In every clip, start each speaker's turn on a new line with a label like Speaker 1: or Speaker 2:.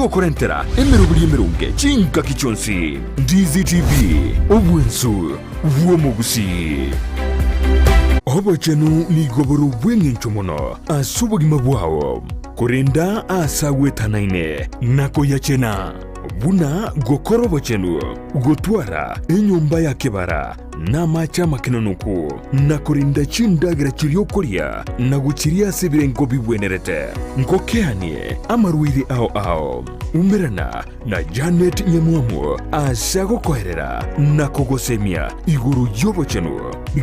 Speaker 1: Togokorentera emeroberi emeronge chingaki chionsi. Ndizi TV, obwenso bw'omogusii. Obochenu nigo bore obw'engencho mono ase obogima bwao, korenda aase agwetanaine na koyachena, buna gokora obochenu, gotwara enyomba ya kebara na amache amakenonoku, na korenda chindagera chiria okoria na gochiria ase ebirengo bigwenerete. Ngokeanie amarwaire ao ao. Umerana na Janet Nyamwamu ase agokoerera na kogosemia igoro y'obochenu,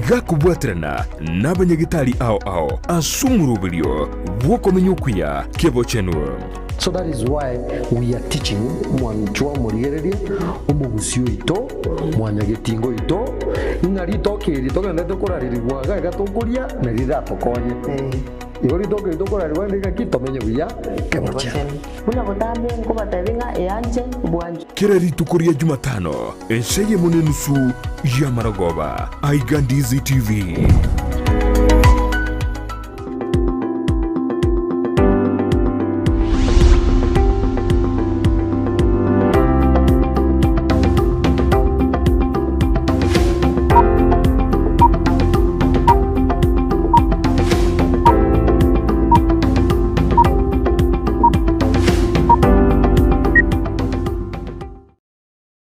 Speaker 1: gakobwaterana nabanyagitari ao ao ase omoroberio bw'okomenya okuya kebochenu.
Speaker 2: So that is why we are teaching omwanchwa omorigereria, omogusii oito, mwanyagetinga oito, ng'a ritoke eri togenderete korarerigwa iga iga tokoria nari riratokonye. Igo ritoke eri tokorarerigwa rinde ng'aki tomenye buya kebochenu.
Speaker 3: Buna botambe nkobatebia ng'a eanche bwanchwe.
Speaker 1: Kera rituko ria Jumatano, ensa eyemo nenusu y'amarogoba, aiga Ndizi TV.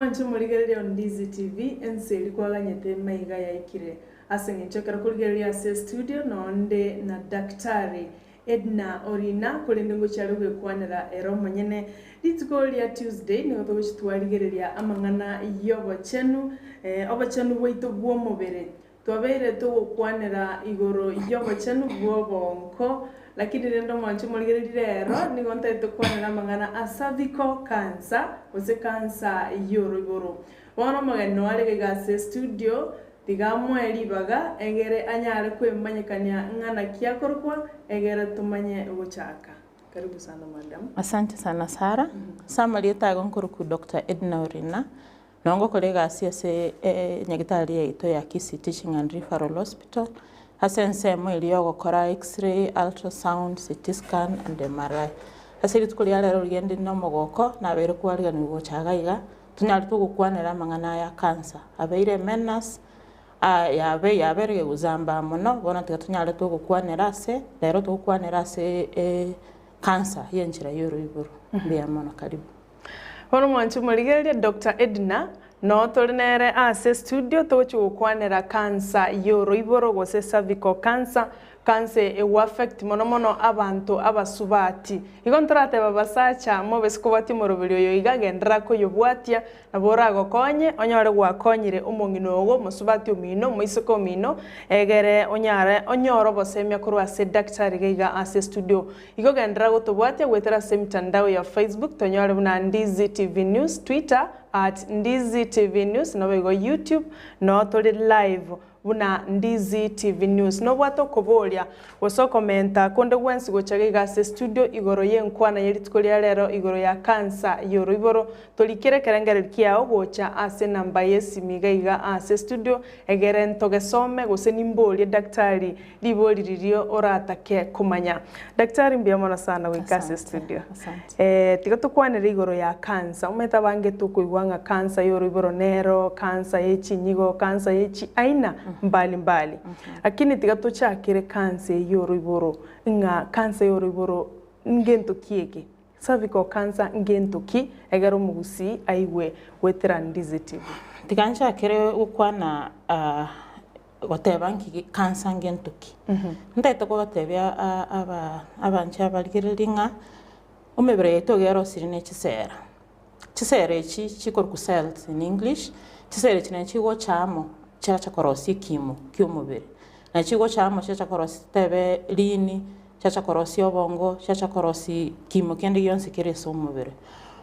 Speaker 4: Mwanche morigererie on Ndizi TV, ense eria kwaganyete maiga yaikire. Ase eng'encho ekero korigereria ase estudio nonde na Daktari Edna Orina korende ngochia are gwekwanera ere omonyene. Rituko ria Tuesday nigo togochia twarigereria amang'ana y'obochenu, obochenu bwaito bw'omobere. Twabeire togokwanera igoro y'obochenu bw'obonko, lakini rende omwanche omorigereria rero nigo ntagete kwanera amang'ana a cervical cancer gose cancer y'oroiboro. Bono omogeni noyo are iga ase estudio, tiga amoe ribaga egere anyare kwemanyekania ng'a naki akorokwa egere tomanye gochaka. Karibu sana madam.
Speaker 5: Asante sana Sarah. Ase amarieta ago nkorokwa Doctor Edna Orina, Nabo ngokora egasi ase enyagitari yaito ya Kisii Teaching and Referral Hospital, ase ensemo eria yogokora X-ray, ultrasound, CT scan and MRI. Ase rituko ria rero riria ndi na omogoko, nabeire kwariganiwa gocha iga iga, tonyare togokwanera amang'ana aya cancer, abeire emenace, yabe yabeire gegosambaa mono, bono tiga tonyare togokwanera ase, rero togokwanera ase cancer ya enchera ya oroiboro. Mbuya mono, karibu.
Speaker 4: Bono mwanche morigererie Doctor Edna, noo tore nere ase estudio togochia gokwanera cancer y'oroiboro gose cervical cancer, cancer ego affect mono mono abanto abasubati. Igo ntoratebe abasacha mobe sikobwatia omoroberi oyo iga genderera koyobwatia nabo oragokonye onyore gwakonyire omong'ina ogo, omosubati omino, omoiseke omino egere onyare onyore obosemia korwa ase daktari iga iga ase estudio. Igo genderera gotobwatia goetera ase emitandao ya Facebook tonyore buna Ndizi TV News, Twitter at Ndizi TV News naboigo YouTube noo tore live buna Ndizi TV News. Nobwate okoboria gose okomenta konde gwensi gocha gaiga ase estudio igoro y'enkwana ye rituko ria rero igoro ya cancer y'oroiboro torikere ekerengererio kiao gocha ase enamba y'esimi gaiga ase estudio egere ntogesome gose nimborie daktari Ribori riria oratake komanya. Daktari mbuya mono sana goika ase
Speaker 5: Asante,
Speaker 4: studio.
Speaker 5: asante.
Speaker 4: Eh, tiga tokwanere igoro ya cancer. Omanyete abange tokoigwa ng'a cancer ya oroiboro nero, cancer ye chinyigo, cancer ye chi aina mbali mbali. Lakini tiga tochakere cancer eye ya oroiboro ng'a cancer ya oroiboro ngento ki eke? Cervical cancer ngento ki egere omogusii aigwe goetera Ndizi TV?
Speaker 5: Tiga nchakere gokwana ah, Goteba nki kansa ngento ki? Ntaete kobatebia abanche abarigereria ng'a emebere yaito iga erosirie ne chisera. Chisera echi chikorokwa cells in English, chisera echi nachi chigocha amo chiacha korosia ekimo kia omobere. Nachi chigocha amo chiacha korosia totebe rini, chiacha korosia obongo, chiacha korosia kimo kende gionsi kere ase omobere.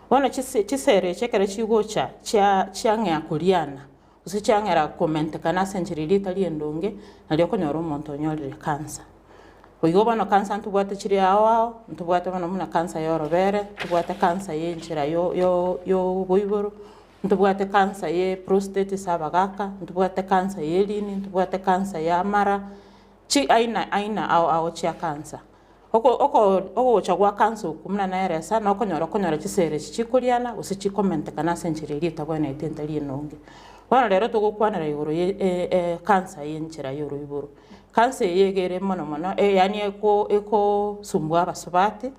Speaker 5: Bono chisera echi ekero chigocha chia chiang'ea koriana. Gose chiang'era komentekana ase enchera eria etari endonge, nario okonyora omonto onyorire cancer. Boigo bono cancer ntobwate chire ao ao, ntobwate bono buna cancer ya orobere, ntobwate cancer ya enchera yo yo ya oboiboro, ntobwate cancer ya eprostate ase abagaka, ntobwate cancer ya erini, ntobwate cancer ya amara, chi aina aina ao ao chia cancer. Oko oko ogocha gwa cancer okwo buna naeresa, nokonyora okonyora chisere echi chikoriana gose chikomentekana ase enchera eria etabwenereti entari enonge. Bono rero togokwanera igoro ye e cancer ya enchera ya oroiboro. Cancer eye iga ere mono mono yaani eko ekosumbua abasubati,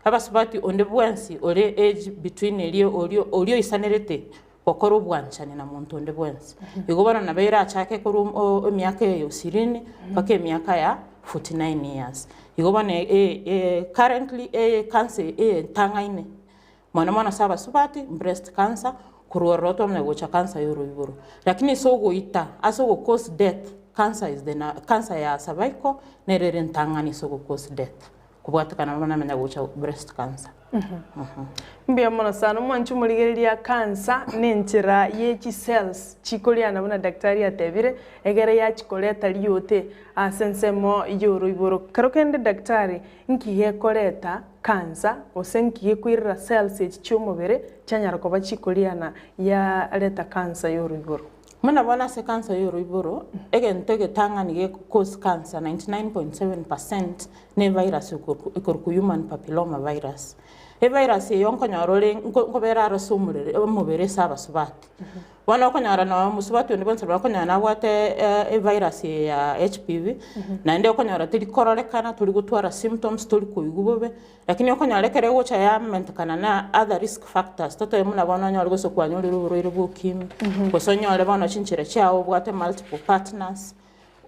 Speaker 5: abasubati onde bwensi ore age between eria oria oria oisanerete gokora obwanchani na monto onde bwensi. Igo bono nabo erachake korwa o emiaka eye ya isirini mpaka emiaka ya 49 years. Igo bono currently ecancer eye etang'aine mono mono ase abasubati, breast cancer, korwa ororo twamanya gocha cancer ya oroiboro. Lakini ase ogoita, ase ogo cause death, cancer is the na cancer ya cervical nere ere entang'ani ase ogo cause death. Kobwatekana bono namanya gocha breast cancer.
Speaker 4: Mbuya mono sana omwanchi omorigereria cancer nenchera ye chi cells chikoriana buna daktari atebire egere yachikoreta riote ase ensemo yoroiboro. Kero kende daktari nki gekoreta cancer gose nki gekoirera cells echi chiomobere chianyara koba chikoriana yareta cancer yoroiboro?
Speaker 5: Buna bono ase cancer yoroiboro egento egetang'ani ge cause cancer 99.7 percent ne evirus ekorokwa human papilloma virus. Evirus eyo nkonyora ore nkobera aro ase omorere omobere ase abasubati. Bono okonyora nonye omosubati onde bwensi nabo okonyora nabwate evirus eye ya HPV, naende okonyora teri kororekana, tori gotwara symptoms, tori koigwa bobe, lakini okonyora ekero egocha yamentekana na other risk factors, totebe buna bono onyore gose kwanyorire oborwaire bwa ukimwi, gose onyore bono chinchera chiago obwate multiple partners.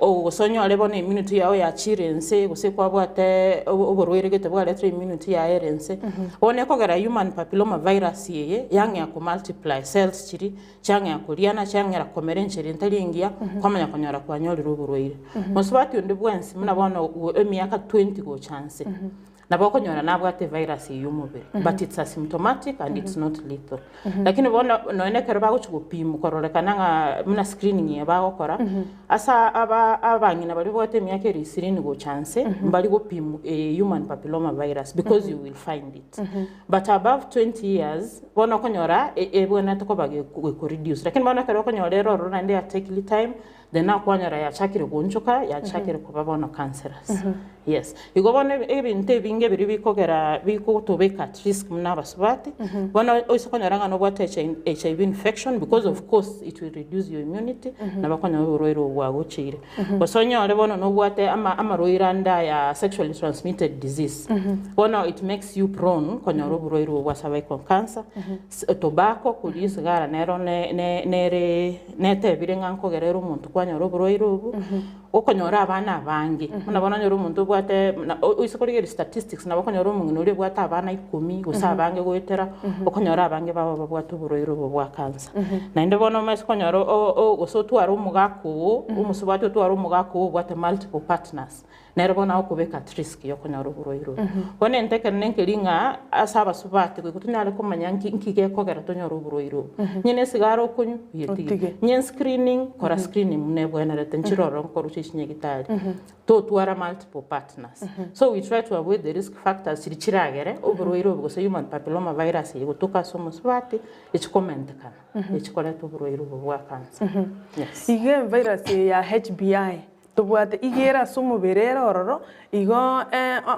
Speaker 5: Gose onyore bono immunity yao yachire inse, gose kwabwate oborwaire gete bwaretire immunity yaye ere inse, bono ekogera human papilloma virus eye yang'ea ko multiply cells chiria, chiang'ea koriana, chiang'era komera enchera etari engiya, kwamanya konyora kwanyorire oborwaire. Mosubati onde bwensi buna bono emiaka 20 gocha nse, Nabo okonyora nabwate evirus eyio omobere but it's asymptomatic and it's not lethal. Lakini bono nonya ekero bagochia gopimwa kororekana ng'a buna screening eye bagokora, ase aba abang'ina baria babwate emiaka ere isirini gocha nse, mbari gopimwa human papilloma virus because you will find it. But above 20 years, bono okonyora ebwenerete koba geko reduce. Lakini bono ekero okonyora ere ororo naende ya take time, Then akwanyora yachakire goonchoka, yachakire koba bono cancerous. Yes. Igo bono ebinto ebinge biria bikogera bigotobeka at risk buna abasubati, bono oise konyora ng'a nobwate HIV infection because of course it will reduce your immunity, nabo okonyora oborwaire obo bwagocheire. Gose onyore bono nobwate ama amarwaire ande aya sexually transmitted disease, bono it makes you prone konyora oborwaire obo bwa cervical cancer, Tobacco, koria esigara nero nere netebire ng'a nkogera ere omonto kwanyora oborwaire obo, okonyora abana abange, buna bono onyore omonto obwate buna oise korigereria statistics nabo okonyora omong'ina oria obwate abana ikomi gose abange goetera, okonyora abange babo babwate oborwaire obo bwa cancer. Naende bono omanyete konyora gose otware omogaka oo, omosubati otware omogaka oo obwate multiple partners. Nere bono agokobeka at risk yokonyora oborwaire obo. Bono egento ekenene nkeri ng'a ase abasubati goika tonyare komanya nki nki gekogera tonyore oborwaire obo. Onye na esigara okonywa, oyetige.
Speaker 4: Otige.
Speaker 5: Onye screening, kora screening buna ebwenerete nchire ororo nkorusia chinyagitari. Totwara multiple partners. So we try to avoid the risk factors chiria chiragere oborwaire obo gose human papilloma virus eye gotoka ase omosubati echikomentekana, echikoreta oborwaire obo bwa cancer. Yes.
Speaker 4: Iga evirus eye ya HBI Tobwate iga ere ase omobere ere ororo, igo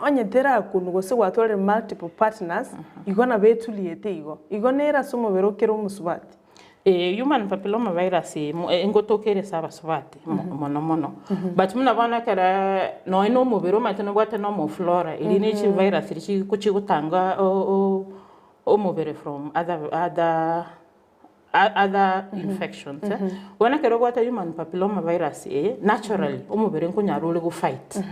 Speaker 4: onye terakunwa gose gwatwarire multiple partners, igo nabo etuliete igo. Igo nere ase omobere okere omosubati.
Speaker 5: Ee, human papilloma virus eye ngotoka ere ase abasubati mono mono. But buna bono ekero nonye na omobere omanyete nobwate normal flora, eria ne chivirus chiria chigotanga omobere from other other other infections eh. Bono ekero obwate human papilloma virus eye, naturally omobere nkonyara ore go fight.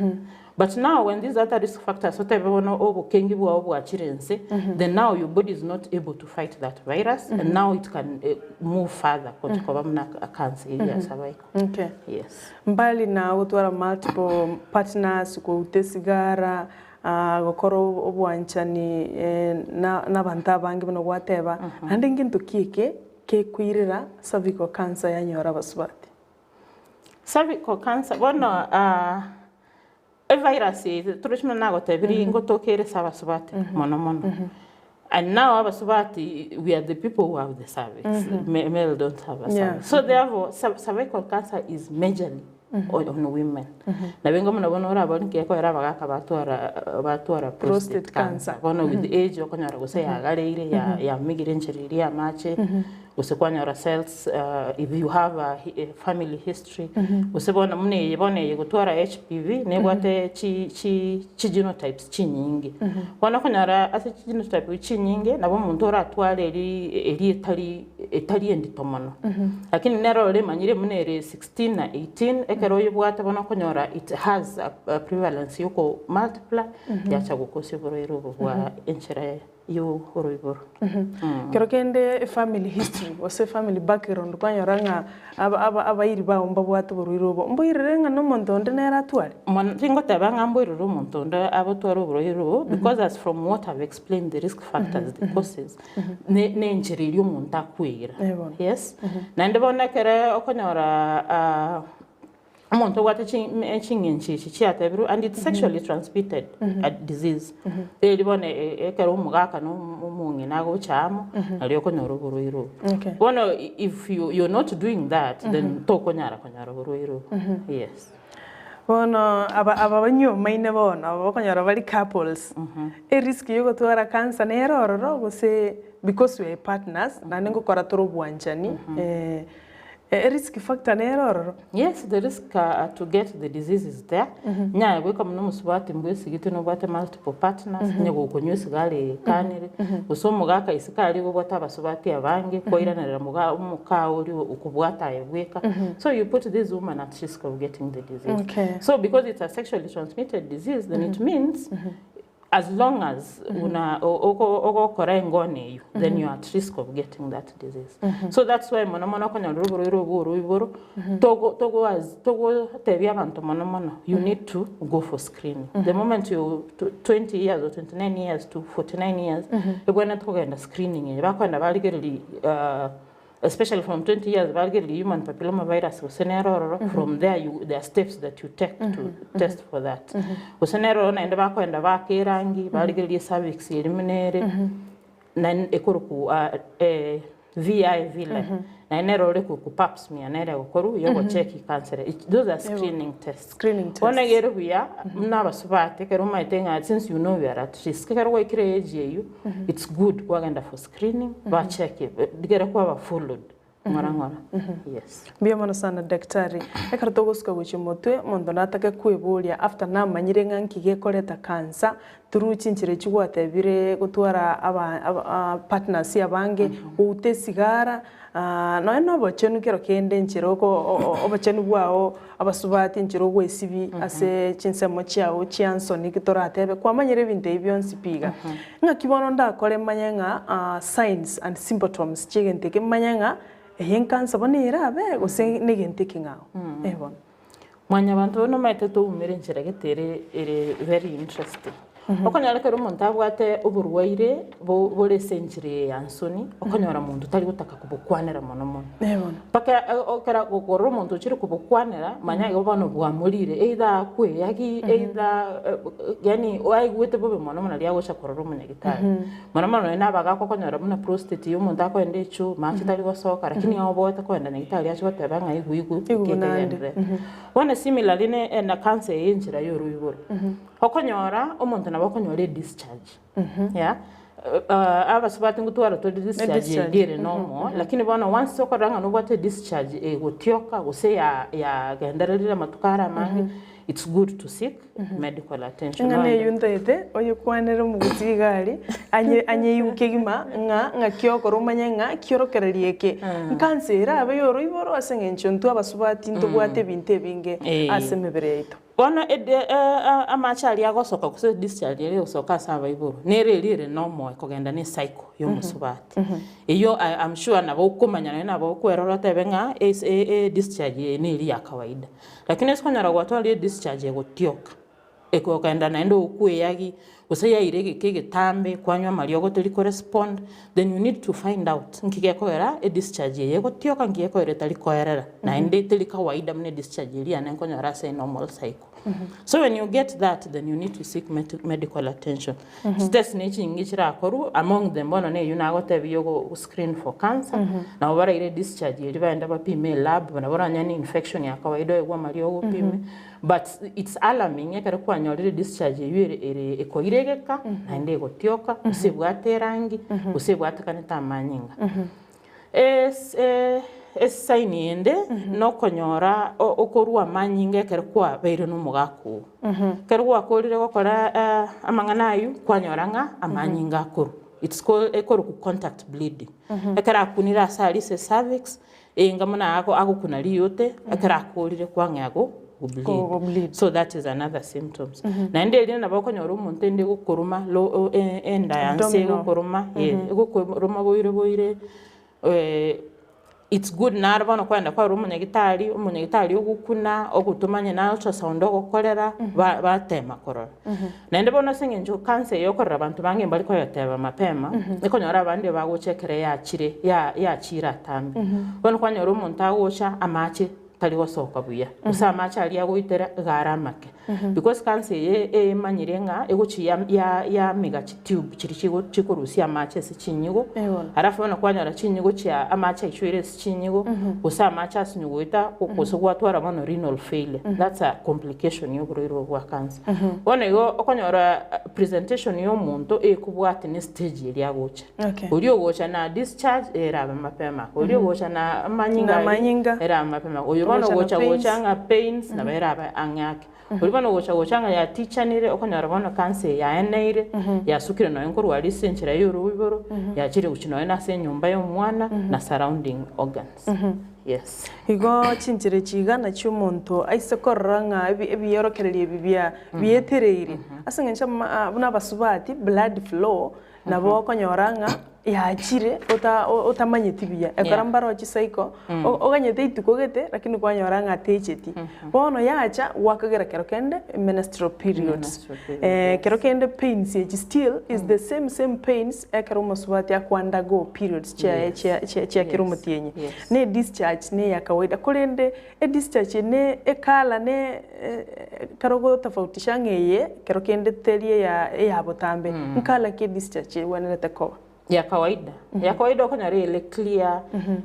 Speaker 5: But now when these other risk factors otebe bono obokengi bwao bwachire inse, then now your body is not able to fight that virus and now it can move further gocha koba buna cancer eywo ya cervical.
Speaker 4: Okay.
Speaker 5: Yes.
Speaker 4: Mbali na gotwara multiple partners, kouta esigara, Gokora obwanchani nabanto abange buna gwateba, naende ngento ki eke kekoirera cervical cancer yanyora abasubati?
Speaker 5: Cervical cancer bono evirus eye torochi buna nagotebirie ngotoka ere ase abasubati mono mono. And now abasubati we are the people who have the cervix, male don't have a cervix. So therefore cervical cancer is majorly. on women. Nabo enga buna bono orabore nki gekoera abagaka batwara batwara
Speaker 4: Prostate
Speaker 5: prostate
Speaker 4: cancer.
Speaker 5: cancer. Bono with age okonyora gose yagareire ya yamigire enchera eria ya amache, gose kwanyora cells if you have a hi family history, gose bono buna eye bono eye gotwara HPV nebwate chi chi chigenotypes chinyinge. Bono okonyora ase chigenotype chinyinge, nabo omonto oratware eri eri etari etari endito mono. Lakini nere oremanyire buna ere 16 na 18, ekero oyebwate bono okonyora it has a a prevalence ya oko multiply, yacha gokosia oborwaire obo bwa enchera ya oroiboro.
Speaker 4: Kero kende efamily history gose efamily background kwanyora ng'a aba aba abairi bao mbabwate oborwaire obo, mboirire ng'a na omonto onde nere atware?
Speaker 5: Mono tingoteba ng'a mboirire omonto onde abotware oborwaire obo because as from what I've explained the risk factors, the causes, ne ne enchera eria omonto akweyera.
Speaker 4: Eh bono.
Speaker 5: Yes, naende bono ekere okonyora omonto obwate chi ching'encho echi chiatebirwe and it's sexually transmitted a disease, eri bono ekero omogaka na omong'ina agocha amo, nario okonyora oborwaire obo.
Speaker 4: Okay.
Speaker 5: Bono if you you're not doing that, then tokonyara konyora oborwaire obo, yes.
Speaker 4: Bono aba aba banywomaine bono, aba bakonyora bari couples, erisk ya ogotwara cancer nere ororo gose because we are partners, naende ngokora tore obwanchani, erisk factor nere ororo?
Speaker 5: Yes, the risk to get the disease is there, nyaye goika buna omosubati mbwesigete nobwate multiple partners, onye gokonywa esigara ekanire, gose omogaka isiko aria igo obwate abasubati abange, kwairanerera moga omokaa oria okobwata aye bweka, so you put this woman at risk of getting the disease.
Speaker 4: Okay.
Speaker 5: So because it's a sexually transmitted disease, then it means as long as una ogokora engono eywo, then you are at risk of getting that disease. So that's why mono mono okonyorera oborwaire obwo oroiboro, togo togo as togotebia abanto mono mono, you need to go for screening. The moment you 20 years or 29 years to 49 years, ebwenerete kogenda screening eye, bakoenda barigereria especially from 20 years barigereria human papilloma virus gose nere ororo, from there you there are steps that you take to test for that. Gose nere ororo naende bakoenda baaka erangi, barigereria ecervix eri buna ere, naende ekorokwa VI villi, naende nere ore korokwa pap smear nere egokorwa ya ogocheki cancer those are screening tests.
Speaker 4: Screening tests.
Speaker 5: Bono iga ere buya buna abasubati ekero omanyete ng'a since you know you are at risk, ekero gwaikire age eywo, it's good kwagenda for screening, bacheke rigere kwaba followed ng'ora ng'ora, yes.
Speaker 4: Mbuya mono sana daktari. Ekero togosuka gochia motwe, omonto natake kweboria after namanyire ng'a nki gekoreta cancer, through chinchera echio gwatebire gotwara aba aba partners abange, goute esigara, nonya na obochenu kero kende enchera oko obochenu bwao abasubati enchera ogoesibi ase chinsemo chiao chia nsoni ki toratebe, kwamanyire ebinto ebi bionsi pi iga. Ng'aki bono ndakore manye ng'a signs and symptoms chi'egento eke manye ng'a eye enkansa bono erabe gose negento ekeng'ao? Eh bono.
Speaker 5: Mwanyabanto bono omanyete toumere enchera gete ere ere very interesting. Okonyora ekero omonto abwate oborwaire bo bore ase enchera eye ya nsoni, okonyora monto tari gotaka kobokwanera mono mono.
Speaker 4: Eh bono.
Speaker 5: Mpaka ekero okorora omonto ochire kobokwanera, manya igo bono bwamorire, either akweyagi, either yaani aigwete bobe mono mono riria agocha korora omonyagitari. Mono mono nonye na abagaka okonyora buna prostate ya omonto akoenda echoo, mache tari gosoka, lakini oboete koenda nyagitari ache goteba ng'a igwe igwe
Speaker 4: Igwe
Speaker 5: ki
Speaker 4: naende.
Speaker 5: ekegendererete. Bono similarly ne na cancer eye enchera ya oroiboro, okonyora omonto nabo okonyora edischarge, yeah, abasubati ngotwara tore discharge
Speaker 4: Edischarge,
Speaker 5: eria ere normal, lakini bono once okorora ng'a nobwate edischarge egotioka gose ya yagendererire amatuko are amange, it's good to seek medical attention.
Speaker 4: Eng'ana eyio ntaete oyekwanere omogusii iga aria, anye anyeigwe kegima ng'a ng'aki okora omanye ng'a kiorokererio eke nkansa erabe ya oroiboro ase eng'encho intwe abasubati ntobwate ebinto ebinge ase emebere yaito.
Speaker 5: Bono amache aria agosoka gose discharge eria egosoka ase abaiboro, nere eria ere normal ekogenda ne ecycle ya omosubati. Eyio I'm sure nabo okomanya naende nabo okwerora otebe ng'a discharge eye neri ya kawaida. Lakini ase okonyora gwatwarire discharge egotioka, ekogenda naende okweyagi, gose yaira egeka egetambe, kwanywa amariogo teri korespond, then you need to find out nki gekogera edischarge eye egotioka, nki gekogera etari koerera, naende teri kawaida buna edischarge eria yane nkonyora ase enormal cycle. So when you get that then you need to seek medical attention. Chitest ne chinyinge chirakorwe, among them bono na eywo nagotebia yogo screen for cancer, nabo baraire discharge eria bagende bapime elab, nabo oranyore ne infection ya kawaida oegwe amariogo opime, but it's alarming ekero kwanyorire discharge eywo ere ere ekoira egeka, naende egotioka, gose ebwate erangi, gose ebwatekanete amanyinga. Esign ende nokonyora okorua amanyinga ekero kwabeire nomogaka oo. Ekero gwakorire gokora amang'ana aywo, kwanyora ng'a amanyinga akorwa. It's called ekorokwa contact bleeding. Ekero akunire ase aria ase cervix, enga buna agokuna riyote, ekero akorire kwang'ea go bleed. So that is another symptoms. Naende eria nabo okonyora omonto ende egokoroma lo enda ya nse egokoroma, egokoroma boire boire it's good naro bono kwagenda kwarora omonyagitari, omonyagitari ogokuna, ogotomanya na ultrasound ogokorera, batema korora. Naende bono ase eng'encho cancer eye okorora abanto bange mbari koyoteba mapema, ekonyora abande bagocha ekero yachire yachire atambe. Bono kwanyora omonto agocha amache tari gosoka buya, gose amache aria agoitera iga are amake. Because cancer eye emanyire ng'a egochi yamiga chitube chiria chikorusia amache ase chinyigo, alafu bono kwanyora chinyigo chia amache aichoire ase chinyigo, gose amache asinyu goeta gose gwatwara bono renal failure, that's a complication ya oborwaire obo bwa cancer. Bono igo okonyora presentation ya omonto ekobwatia ne stage eria agocha. Oria ogocha na discharge erabe mapema, oria ogocha na amanyinga
Speaker 4: Na amanyinga.
Speaker 5: erabe mapema, oyo bono
Speaker 4: Ogocha na
Speaker 5: ogocha
Speaker 4: pains.
Speaker 5: gocha ng'a pains nabo erabe ang'e ake. Oria bono ogocha gocha ng'a yatichanire okonyora bono cancer eye yaeneire, yasukire nonya nkorwa ase enchera ya oroiboro, yachire gochia nonya ase enyomba ya omwana na surrounding organs. Yes.
Speaker 4: Igo chinchera echi iga nachio omonto aise korora ng'a ebiorokererio ebi bia bietereire ase eng'encho buna abasubati blood flow Nabo okonyora ng'a yachire ota otamanyeti buya, ekero
Speaker 5: Yeah.
Speaker 4: mbaroche cycle, o- oganyete rituko gete lakini kwanyora ng'a techeti. Bono yacha gwakagera kero kende menstrual periods.
Speaker 5: Menstrual period, yes.
Speaker 4: Kero kende pains echi still is the same same pains ekero omosubati ako undergo periods chiaye
Speaker 5: Yes.
Speaker 4: chia chia chia kera
Speaker 5: Yes.
Speaker 4: omotienyi.
Speaker 5: Yes.
Speaker 4: Ne discharge ne ya kawaida korende Edischarge eye ne ecolour ne ekero ogotofautisha ng'a eye ekero kende teri eya eya botambe, ncolour ki edischarge egwenerete koba?
Speaker 5: Ya kawaida, ya kawaida okonyora ere clear,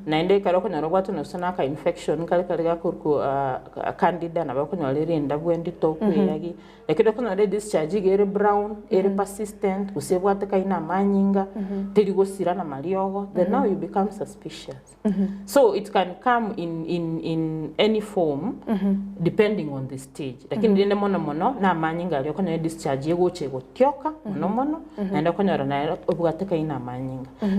Speaker 5: naende ekero okonyora obwate nonye na aka infection kare kare gakorokwa candida nabo okonyora ere endabu endito okoeyagi, lakini okonyora edischarge iga ere brown, ere persistent, gose ebwate kaina amanyinga, teri gosira na mariogo, then now you become suspicious. So it can come in, in, in any form depending on the stage. Lakini rende mono mono na amanyinga aria okonyora discharge egocha egotioka mono mono naende okonyora naye obwate kaina amanyinga.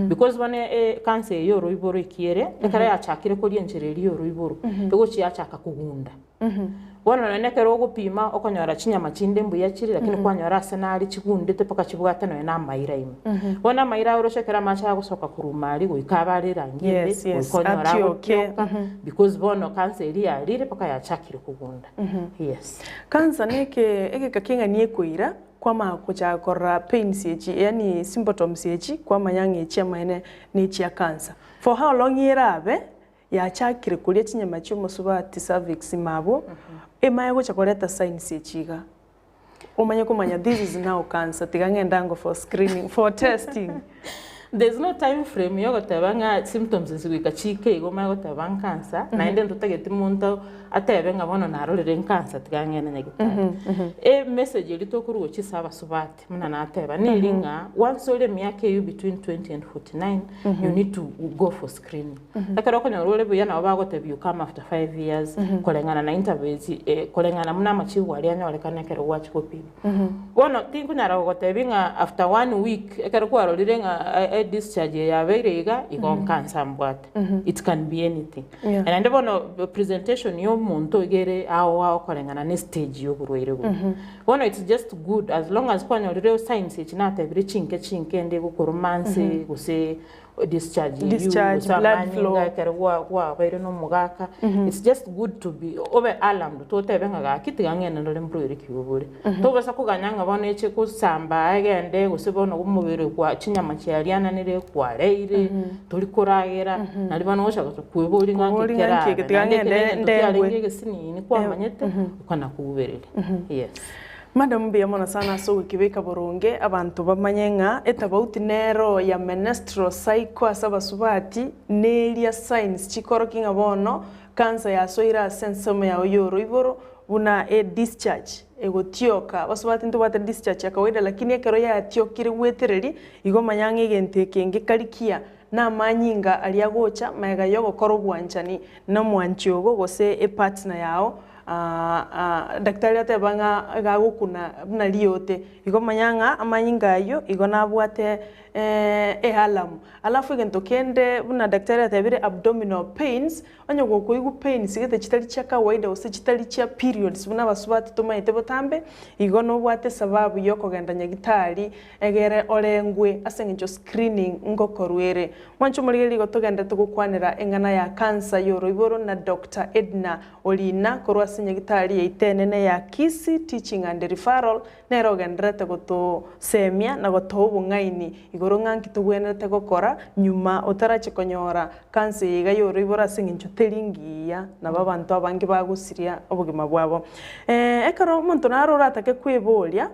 Speaker 5: Because bono e cancer eye ya oroiboro ekiere ekero yachakire koria enchera eria ya oroiboro egochia yachaka kogunda. Bono nonye ekero ogopima okonyora chinyama chinde mbuya chire lakini kwanyora ase nare chigundete mpaka chibwate nonye na amaira ime. Bono amaira oroche ekero amache agosoka korwa ime aria goika abe are erangi ende
Speaker 4: Yes, yes,
Speaker 5: goika onyore
Speaker 4: atioke.
Speaker 5: agotioka because bono cancer eria yarire mpaka yachakire kogunda. Yes.
Speaker 4: Cancer na eke egeka keng'ani ekoira kwamanya gochaka korora pains echi yaani symptoms echi kwamanya ng'a echi amaene ne echia cancer. For how long erabe Yachakire koria chinyama chi'omosubati cervix mabo, emanye gocha koreta signs echi iga. Omanye komanya this is now cancer tiga ng'ende ango for screening, for testing.
Speaker 5: There's no time frame yogoteba ng'a symptoms ase goika chiike igo omanye goteba nkansa, naende ntotageti monto atebe ng'a bono narorire nkansa tiga ng'ende nyagetari. Emessage eria tokorwa gochia ase abasubati. Buna nateba, neri ng'a once ore emiaka eyio between 20 and 49, you need to go for screening. Ekero okonyora ore buya nabo bagotebia you come after 5 years, koreng'ana na intervals koreng'ana buna amachibu aria anyorekana ekero gwachia gopima. Bono tinkonyara gogotebia ng'a after one week ekero kwarorire ng'a edischarge eye yabeire iga, igo nkansa mbwate. It can be anything. Naende bono presentation ya omonto iga ere ao ao koreng'ana na estage ya oborwaire boria. Bono it's just good as long as kwanyorire signs echi natebire chinke chinke ende egokoroma nse gose. Discharge eywo,
Speaker 4: Discharge,
Speaker 5: gose
Speaker 4: blood
Speaker 5: amanyinga
Speaker 4: flow.
Speaker 5: ekero gwa gwabeire na omogaka, it's just good to be obe alarmed totebe ng'a gaki tiga ng'ende ndore mborwaire ki obore. Tobasa koganya ng'a bono eche kosamba egende gose bono omobere kwa chinyama chiariananire kwareire, tori koragera, nario bono ogocha gocha kweboria ng'a nki
Speaker 4: Kweboria ng'a nki
Speaker 5: kerabe.
Speaker 4: eke, tiga
Speaker 5: Naende eke
Speaker 4: ng'ende
Speaker 5: negento
Speaker 4: ndengwe.
Speaker 5: kiarenge egesinini kwamanyete, okana koubereria, yes.
Speaker 4: Madam mbuya mono sana ase ogokibeka boronge abanto bamanye ng'a etabauti nero ya menestral cycle ase abasubati neria signs chikorokia ng'a bono cancer yasoire ase ensemo yao y'oroiboro buna e discharge egotioka. Abasubati ntobwate discharge ya kawaida lakini ekero yatiokire gwetereri igo manya ng'a egento eke ngekari kiya namanyinga aria agocha magega yogokora obwanchani nomwanchi ogo gose epartner yao Daktari ateba ng'a iga agokuna buna riote, igo manya ng'a amanyinga ayio igo nabwate ealarm. Alafu egento kende buna daktari atebire abdominal pains, onye gokoigwa pains gete chitari chia kawaida gose chitari chia periods buna abasubati tomaete botambe, igo nobwate esababu ya okogenda nyagitari egere orengwe ase eng'encho screening ngokorwa ere. Mwanche omorigereria igo togenderete gokwanera eng'ana ya cancer y'oroiboro na Doctor Edna Orina korwa ase nyagitari yaito enene ya Kisii Teaching and Referral nere ogendererete gotosemia na gotoa obong'aini igoro ng'a nki togwenerete gokora nyuma otarache konyora cancer eye iga y'oroiboro ase eng'encho teri ngiya nabo abanto abange bagosiria obogima bwabo. Ekero omonto naro oratake kweboria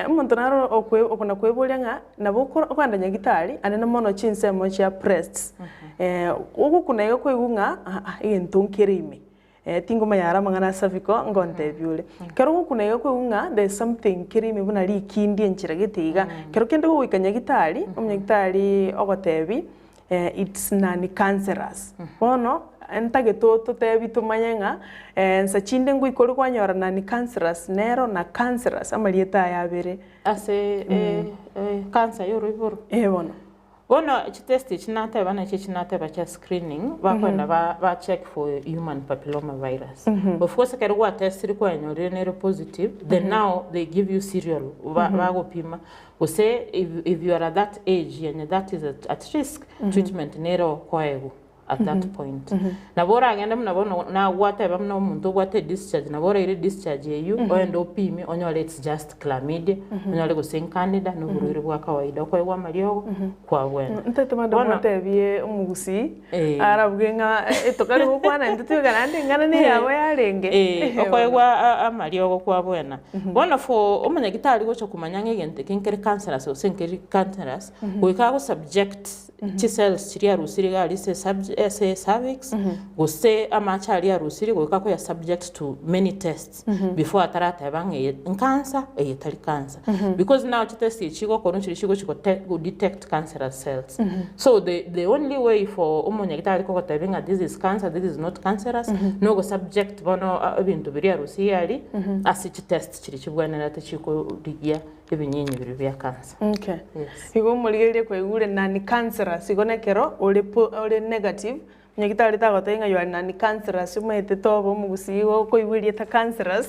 Speaker 4: Omonto naro okwe okona kweboria ng'a nabo okoro okogenda nyagitari anene mono chinsemo chia breasts, ogokuna iga kwaigwa ng'a aa egento nkere ime, tingomanya are amang'ana a cervical ngontebia ore. Ekero ogokuna iga kwaigwa ng'a there is something kere ime buna rikindi enchera gete iga, kero kende gogoika nyagitari, omonyagitari ogotebi It's non cancerous. Bono ntagete ototebi tomanye ng'a nsa chinde ngoika ore kwanyora non cancerous nero na cancerous amarieta aya abere.
Speaker 5: Ase cancer ya oroiboro.
Speaker 4: Eh bono.
Speaker 5: Bono chitest echi nateba nachi echi nateba chia screening bakoenda ba ba check for human papilloma virus. Of course ekero gwatestiri kwanyorire nere positive then now they give you serial ba bagopima Gose if if you are at that age yenye that is at at risk, treatment nere okoegwa at that point. Nabo oragende buna bono nagwateba buna omonto obwate discharge nabo oraire discharge eywo ogende opime onyore it's just chlamydia, onyore gose candida na oborwaire bwa kawaida okoegwa amariogo kwabwena.
Speaker 4: Ntaete bande
Speaker 5: Bono
Speaker 4: motebie omogusii
Speaker 5: Eh.
Speaker 4: arabue ng'a tokare gokwana intwe tweka naende eng'ana na eyabo yarenge.
Speaker 5: Eh, okoegwa a- amariogo kwabwena. Bono for omonyagitari gocha komanya ng'a egento eke nkere cancerous gose nkeri cancerous, goika ago subject chicells chiria arusire iga aria ase esubj ase ecervix, gose amache aria arusire goika akoya subject to many tests before atarateba ng'a eye ncancer eye tari cancer. Because now chitest echi chigokorwa nchiria chigochi gote godetect cancerous cells. So the the only way for omonyagitari kogotebia ng'a this is cancer this is not cancerous, nogo subject bono ebinto biria arusie aria ase chitest chiria chibwenerete chikorigia ebinyinyi biria bia cancer.
Speaker 4: Okay.
Speaker 5: Yes.
Speaker 4: Igo omorigereria kwaigure non cancerous igo nekero ore po ore negative, Nyagitari tagotebia ng'a you are non cancerous omanyete toba omogusii igo okoigwa erieta cancerous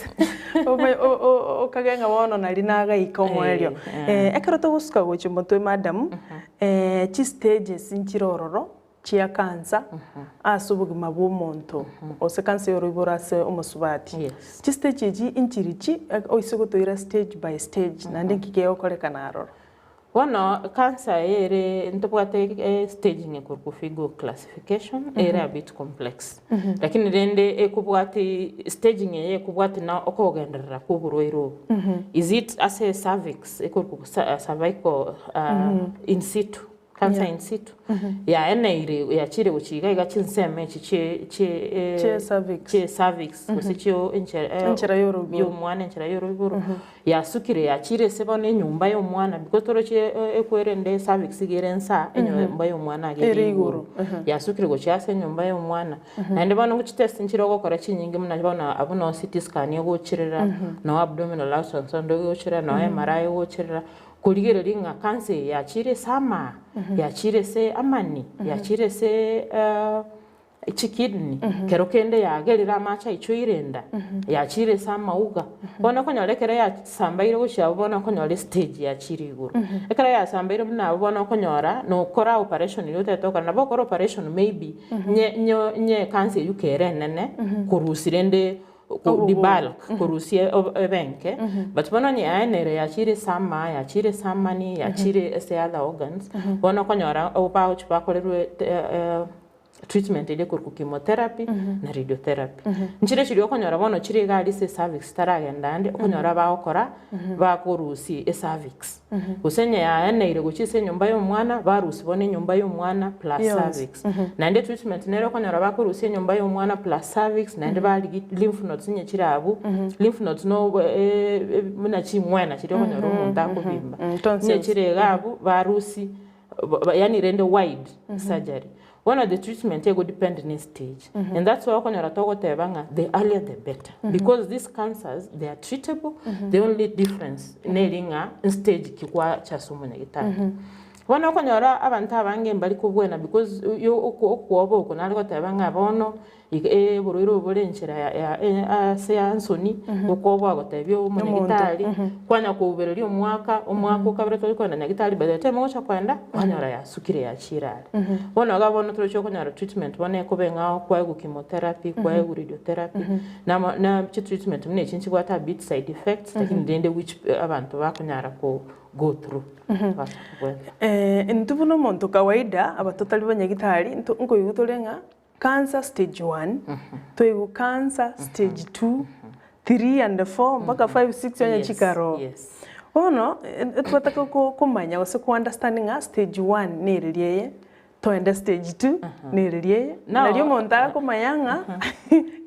Speaker 4: ome o- o- okage ng'a bono nari nagaika omoerio. Ekero togosuka gochia motwe madam, chistages nchire ororo chia cancer ase obogima bwa omonto, gose cancer ya oroiboro ase omosubati.
Speaker 5: Yes.
Speaker 4: Chistage echi nchirichi oise gotoira stage by stage naende nki kegokorekana aroro?
Speaker 5: Bono cancer eye ere ntobwate estaging ekorokwa FIGO classification ere a bit complex lakini rende ekobwati staging eye ekobwati na okogenderera kwa oborwaire obo. Is it ase cervix ekorokwa cervical in situ cancer in situ yaeneire yachire gochia iga iga chinsemo echi chie chie
Speaker 4: Chie cervix.
Speaker 5: chie cervix gose chio enchera
Speaker 4: Enchera ya oroiboro.
Speaker 5: ya omwana enchera ya oroiboro Yasukire yachire ase bono enyomba y'omwana because toroche ekwerende cervix iga ere nsa enyomba y'omwana iga ere
Speaker 4: Ere
Speaker 5: igoro.
Speaker 4: igoro,
Speaker 5: Yasukire gochia ase enyomba y'omwana. Naende bono chitest nchire ogokora chinyinge buna bono abwo noo CT scan egocherera, noo abdominal ultrasound egocherera, noo MRI egocherera, korigereria ng'a cancer eye yachire ase amaa, yachire ase amani, yachire ase. Chikidney, kero kende yagerire amache aichoire enda, yachiire ase amauga. Bono okonyora ekero yasambaire gochia abwo bono okonyora estage yachiire igoro. Ekero yasambaire buna abwo bono okonyora nokora operation eria otagete gokora, nabo okore operation maybe nye nyo nye ecancer eywo kere enene korusia rende ko debulk korusia ebe enke, but bono onye yaye nere yachiire ase amaa, yachiire ase amani, yachiire ase other organs, bono okonyora bagochia bakorerwe treatment eria ekorokwa chemotherapy na radiotherapy. Nchire chiria okonyora bono chire iga aria ase ecervix chitaragenda ande, okonyora bagokora bakorusia ecervix. Gose onye yaeneire gochia ase enyomba ya omwana, barusia bono enyomba ya omwana plus cervix. Naende treatment nere okonyora bakorusia enyomba ya omwana plus cervix, naende barigia lymph nodes onye chire abwo, lymph nodes no buna ching'wena chiria okonyora omonto akobimba. Onye chire iga abwo, barusia yaani rende wide surgery. Bono the treatment ego depend ne stage and that's why okonyora togoteba ng'a the earlier the better because these cancers they are treatable the only difference neri ng'a nstage ki gwacha ase omonyagitari. Bono okonyora abanto abange mbari kobwena because yo okwoba oko nare goteba ng'a bono Iga oborwaire obo bore enchera ya ase ya nsoni, okoboa gotebia omonyagitari, kwanya koubereria omwaka, omwaka okabere tori kogenda nyagitari by the time ogocha kogenda, kwanyora yasukire yachire are. Bono iga bono toroche okonyora treatment bono ekoba eng'ao kwaegwa chemotherapy, kwaegwa radiotherapy, namo na chitreatment buna echi nchibwate a bit side effects, lakini rende which abanto bakonyara ko go through bacha kobwena.
Speaker 4: Intwe buna omonto kawaida, aba totari banyagitari, nto nkoigwa tore ng'a Cancer stage 1, toigwe cancer stage 2, 3 and 4 mpaka 5, 6 onye chikaro. Bono twataka komanya gose ko understand ng'a stage 1 nereria eye, toende stage 2 nereria eye, nario omonto akomanya ng'a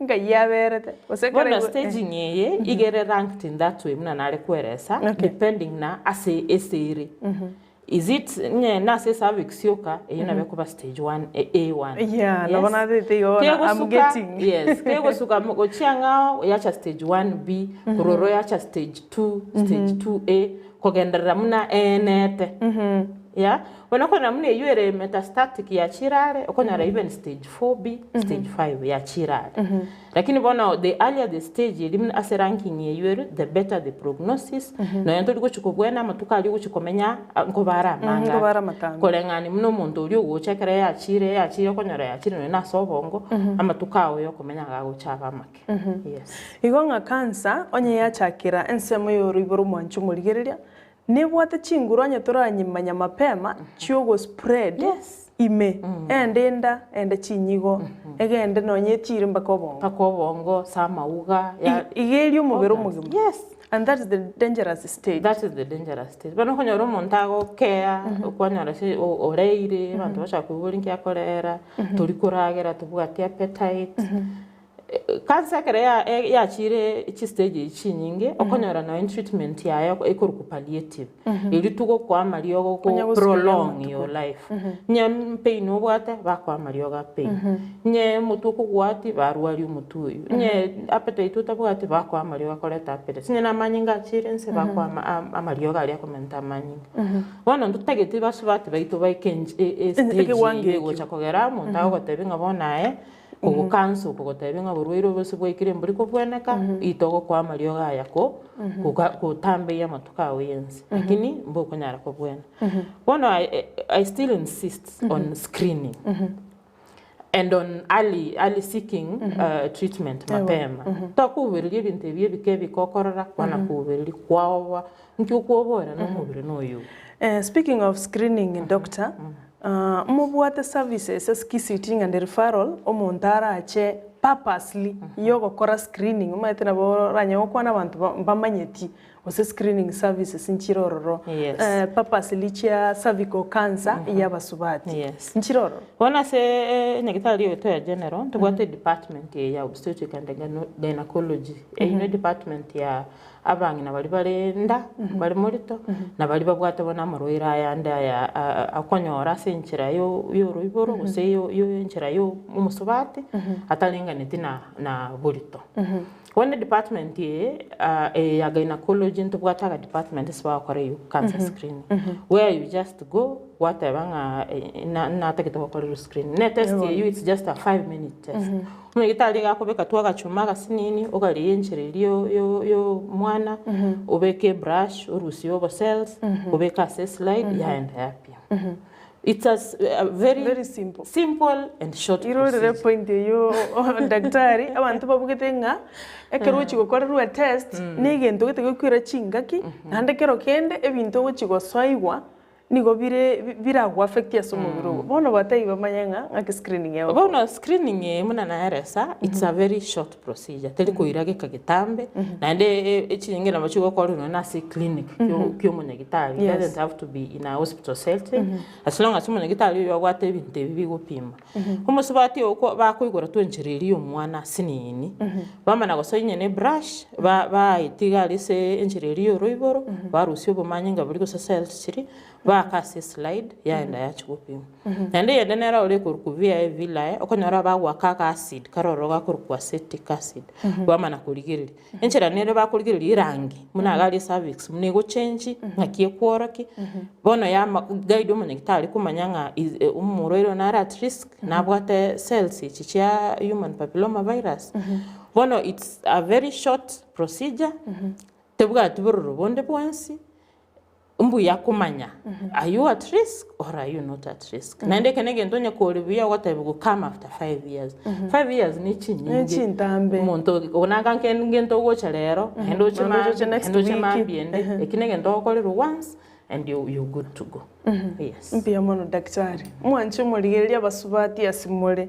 Speaker 4: nkai aberete gose ekero
Speaker 5: Bono staging eye iga ere ranked in that way buna nare koeresa depending na ase ase ere. Is it onye nase ecervix yoka eyio nabo ekoba stage one A1.
Speaker 4: Yeah, nabo natete igo bono I'm getting.
Speaker 5: Yes, kegosuka gochia ang'ao yacha stage 1B, korwa ororo yacha stage 2, stage 2A, kogenderera buna eenete. Yeah, bono okonyora buna eyio ere metastatic yachire are, okonyora even stage 4B, stage 5 yachire are. Lakini bono the earlier the stage eria buna ase ranking eywo ere the better the prognosis nonya tori gochia kobwena amatuko aria ogochia komenya nkoba are amange
Speaker 4: Nkoba are
Speaker 5: are.
Speaker 4: amatambe.
Speaker 5: Koreng'ania buna omonto oria ogocha ekero yachire yachire okonyora yachire nonya na ase obongo amatuko ao ya okomenya iga agocha abe amake. Yes.
Speaker 4: Igo ng'a cancer onye yachakera ensemo ya oroiboro omwancho omorigereria, Nebwate chinguru onye toranyimanya mapema chi'ogospread
Speaker 5: Yes.
Speaker 4: ime, ende enda, ende chinyigo, egende nonye etiire mpaka obongo.
Speaker 5: Mpaka obongo, ase amauga, ya
Speaker 4: Iga eria omobere
Speaker 5: organs.
Speaker 4: omogima.
Speaker 5: Yes.
Speaker 4: And that is the dangerous stage.
Speaker 5: That is the dangerous stage. Bono okonyora omonto agokea, okwanyora ase oreire, abanto bachaka koigwa ore nki akorera, tori koragera, tobwati appetite. Cancer ekero yachire chistage echi chinyinge, okonyora nonya treatment yaye ekorokwa palliative, erio togokoa amariogo
Speaker 4: Onye
Speaker 5: go
Speaker 4: gosukeria
Speaker 5: prolong
Speaker 4: amatuko.
Speaker 5: your life. Onye pain obwate, bakoa amariogo a pain, onye omotwe okogwati, barwaria omotwe oywo, onye appetite otabwati, bakoa amariogo akoreta appetite, onye na amanyinga achire inse, bakoa amariogo aria akomenta amanyinga. Bono ntotageti basubati baito baike estage
Speaker 4: Ekewango
Speaker 5: eywo
Speaker 4: ekio.
Speaker 5: egocha kogera omonto agogotebia ng'a bono aye. Ogokansa oko gotebia ng'a oborwaire obo ase bwaikire mbori kobweneka, itogokoa amariogo aya ko koga gotambia amatuko ao yensi, lakini mbokonyara kobwena. Bono I I still insist on screening and on early early seeking treatment mapema. Tokobereria ebinto ebi ebike ebike okorora, kwana kobereria kwaoboa, nki okwoboera na omobere noyo.
Speaker 4: Speaking of screening doctor, Mobwate services ase Kisii ng'a ndi referral omonto arache purposely yogokora screening omanyete nabo oranyare gokwana abanto mbamanyeti gose screening services nchire ororo
Speaker 5: Yes.
Speaker 4: purposely chia cervical cancer ya abasubati
Speaker 5: Yes.
Speaker 4: nchire ororo?
Speaker 5: Bono ase enyagetari yaito ya general ntobwate edepartment eye ya obstetric and gynecology. Eyio ne department ya Abang'ina baria bare nda, bare morito, na baria babwate bono amarwaire aya ande aya akonyora ase enchera y'oroiboro gose y'enchera y'omosubati atarenganeti na na borito. Bono edepartment eye eye ya gynecology. village ntobwate aga department ase bagokora eywo cancer screening. Where you just go, gwateba ng'a na natagete gokorerwa screening. Ne test eywo it's just a 5 minute test. Omonyagitari iga akobeka tu agachuma agasinini, ogaria enchera eria yo yo omwana, obeke ebrush, orusie obocells, obeke ase eslide, yaenda yapima. It's a very,
Speaker 4: Very simple.
Speaker 5: simple and short
Speaker 4: Irorere
Speaker 5: procedure.
Speaker 4: point eywo daktari, abanto babugete ng'a ekero ogochi gokorerwa etest, na egento gete gekoira chingaki, naende kero kende ebinto ogochi gosoigwa, nigo bire biragoaffect ase omobere ogo. Bono batebie bamanye ng'a ng'aki screening egokorwa.
Speaker 5: Bono screening eye buna naeresa, it's a very short procedure, teri koira geka getambe, naende echinyinge nabo chigokorerwa na ase eclinic kia omonyagitari, it doesn't have to be in a hospital setting, as long as omonyagitari oywo abwate ebinto ebi bigopima. Omosubati oyo ko bakoigora tu enchera eria ya omwana asinini, bamana gosoa onye na ebrush, ba baetiga aria ase enchera eria ya oroiboro, barusia obomanyinga boria gose cells chiria, baaka ase eslide, yaenda yachia gopimwa. Naende eyende nere ore ekorokwa VIA villi, okonyora bagoaka aga acid kare ororo gakorokwa acetic acid, bamana korigereria. Enchera nere bakorigereria erangi, buna iga aria cervix buna egochengi, ng'aki ekworokia, bono yama guide omonyagitari komanya ng'a is omorwaire oyo nare at risk, nabwate cells echi chia human papilloma virus. Bono it's a very short procedure, tebwati bororo bonde bwensi, mbuya komanya are you at risk or are you not at risk. Naende eke na egento onye kore buya ogotebiwa come after 5 years. 5 years ne chinyinge.
Speaker 4: Nechintambe.
Speaker 5: Omonto onanga nke ngento ogocha rero, naende oche
Speaker 4: Naende oche
Speaker 5: mambia,
Speaker 4: next
Speaker 5: naende oche
Speaker 4: week.
Speaker 5: mambia ende. Eki na egento ogokorerwa once and you good to go. Yes.
Speaker 4: Mbuya mono daktari. Mwanche omorigereria abasubati ase more.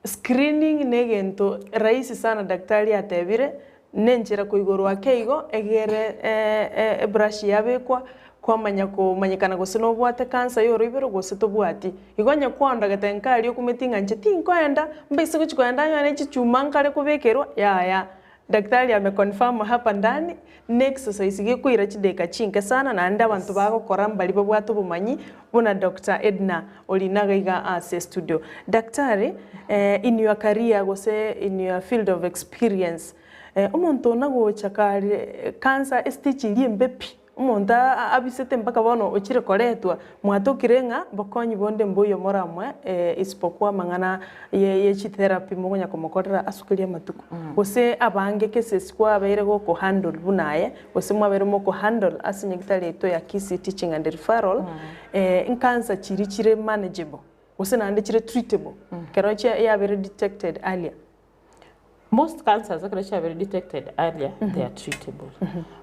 Speaker 4: Screening na egento rahisi sana daktari atebire, na enchera koigorwa ake igo, egere ebrush yabekwa, kwamanya komanyekana gose nobwate cancer ya oroiboro gose tobwati. Igo onye kwaondogete nkaria okumeti ng'a inche tinkoenda, mbaise gochi koenda nyore chichuma nkare kobekerwa, yaya. Daktari ameconfirm hapa ndani, na exercise gekoira chidakika chinke sana naende abanto bagokora mbari babwate obomanyi buna Dr. Edna ori naga iga ase studio. Daktari, in your career gose in your field of experience, omonto ona gocha kare cancer estage eria embe pi, omonto abisete mpaka bono ochire koretwa, mwatokire ng'a bokonyi bonde mboiyo moramwe isipokuwa amang'ana ye chitherapy mokonya komokorera asukerie amatuko. Gose abange cases kwabeire gokohandle buna aye, gose mwabeire mokohandle ase nyagitari yaito ya Kisii Teaching and Referral, ncancer chiri chire manageable, gose naende chire treatable, ekero chia yabeire detected earlier.
Speaker 5: Most cancers ekero chiabeire detected earlier, they are treatable.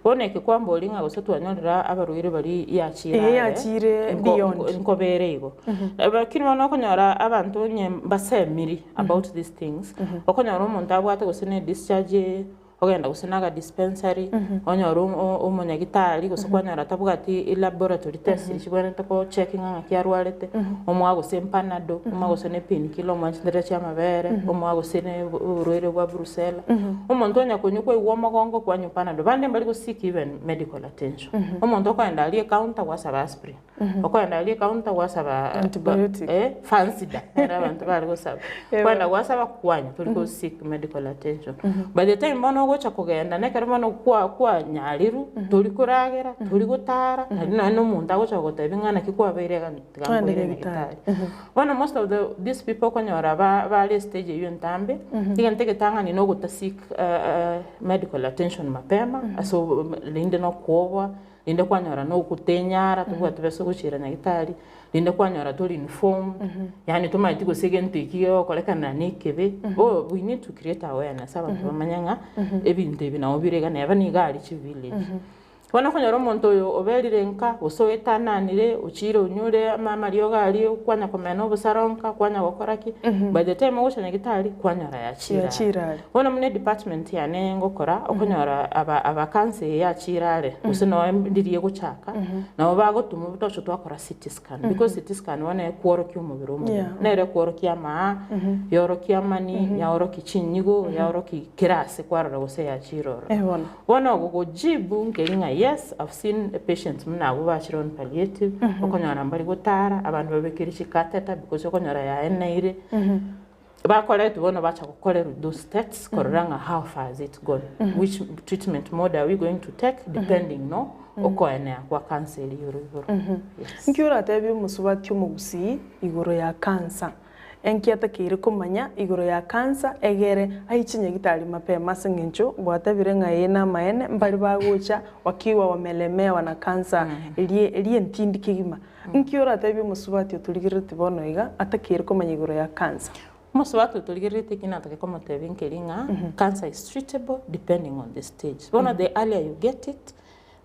Speaker 5: Bono eke kwambori ng'a gose twanyorire abarwaire baria yachire
Speaker 4: Ee,
Speaker 5: are,
Speaker 4: yachire beyond.
Speaker 5: nkobere igo. Lakini bono okonyora abanto onye mbasemiri about these things, okonyora omonto abwate gose na edischarge, ogenda gose na aga dispensary, onyore omonyagitari gose kwanyora tabwati laboratory test chibwenerete gocheckinga ng'aki arwarete, omoa gose empanado, omoa gose na epainkiller, omoa chindera chia amabere, omoa gose na oborwaire bwa brucella. Omonto onya konywa kwaigwa omogongo kwanywa panado, bande mbari goseek even medical attention. Omonto okoenda aria ecounter gwasaba aspirin, okoenda aria ecounter gwasaba
Speaker 4: Antibiotic.
Speaker 5: Fansidar, nere abanto bare gosaba. Kwenda gwasaba kwanywa tori go seek medical attention. By the time bono ogocha kogenda na ekero bono kwa kwanyariru, tori koragera, tori gotara, naende nonye na omonto agocha gogotebia ng'a naki kwabeire iga tiga
Speaker 4: Twende
Speaker 5: nkoire
Speaker 4: nyagetari.
Speaker 5: nyagetari. Bono most of the these people okonyora ba bare estage eywo entambe, egento egetang'ani na ogota seek medical attention mapema, ase rinde na okwoboa, rinde kwanyora na ogotenyara tobwati besa ogochiera nyagetari, rinde kwanyora tori informed, yaani tomanyeti gose egento eki gegokorekana na ekebe, bo we need to create awareness abanto bamanye ng'a ebinto ebi nabo bire iga neba niga aria chivillage. Bono okonyora omonto oyo oberire nka, gose oetananire, ochire onyure amariogo aria kwanya komena obosaronka, kwanya gokora ki, by the time ogocha nyagetari, kwanyora yachire are.
Speaker 4: Yachire are.
Speaker 5: Bono buna edepartment yane ngokora, okonyora aba aba cancer eye yachire are, gose noe ndiri egochaka, nabo bagotuma toche twakora CT scan, because CT scan bono ekworokia omobere omogima. Nere ekworokia amaa, yorokia amani, yaorokia chinyigo, yaorokia kera ase kwarora gose yachire ororo.
Speaker 4: Bono.
Speaker 5: Bono ogogojibu nkeri ng'a yes, I've seen patients buna abwo bachire on palliative, okonyora mbari gotara, abande babekire chicatheter because okonyora yaeneire. Bakoretwe bono bacha gokorerwa those tests korora ng'a how far has it gone, which treatment mode are we going to take depending no okoenea kwa cancer eria y'oroiboro. Yes.
Speaker 4: Nki oratebie omosubati omogusii igoro ya cancer? Enki atakeire komanya igoro ya cancer egere aiche nyagitari mapema ase eng'encho gwatebire ng'a ee namaene mbare bagocha wakiwa wamelemewa na cancer eria eria entindi kegima. Nki oratebie omosubati otorigerereti bono iga atakeire komanya igoro ya cancer?
Speaker 5: Omosubati otorigerereti eki natake komotebia nkeri ng'a cancer is treatable depending on the stage. Bono the earlier you get it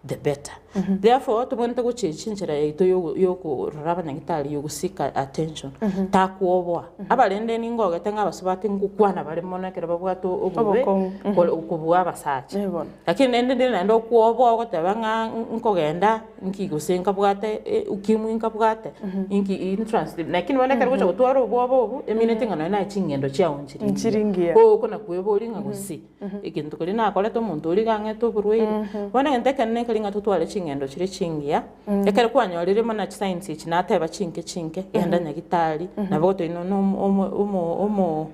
Speaker 5: the better. Therefore tobwenerete gochechi enchera yaito yokorora abanyagitari yogo seek attention takwoboa. Abarende ningogete ng'a abasubati ngokwana bare mono ekero babwate obobe kobua abasacha. Lakini rende ndire naende okwoboa ogoteba ng'a nkogenda Inki gose nkabwate ukimwi nkabwate, inki interest, lakini bono ekero ogocha gotwara obwoba obo, emineti ng'a nonye naye ching'endo chiao nchiri
Speaker 4: Nchiri ngiya.
Speaker 5: Okona kweboria ng'a gose, egento keria nakorete omonto oria iga ang'ete oborwaire. Bono egento ekenene nkeri ng'a totware ching'endo chire chingiya, ekero kwanyorire buna chisigns echi nateba chinke chinke, genda nyagitari, nabo ogotebi nonya omo omo omo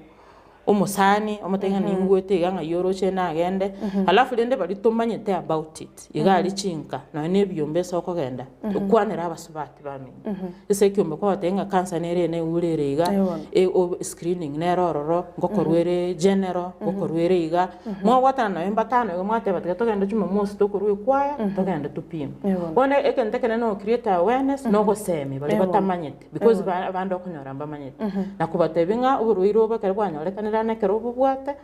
Speaker 5: omosani omotebie ng'a ningwete iga ng'ai oroche nagende, alafu rende baria tomanyete about it, iga aria chinka nonye na ebiombe ase okogenda, okwanere abasubati bamino. Ase ekiombe kwabatebia ng'a cancer nere ere eure ere iga, screening nere ororo, ngokorwa ere general, ngokorwa ere iga, mwabwatana nonye mbatano iga mwateba tiga togende jumamosi tokorwa ekwaya, togende topime. Bono egento ekenene no create awareness na ogosemia baria batamanyeti. Because ba abande okonyora mbamanyete. Na kobatebia ng'a oborwaire obo ekero bwanyorekanire ane ekero obobwate,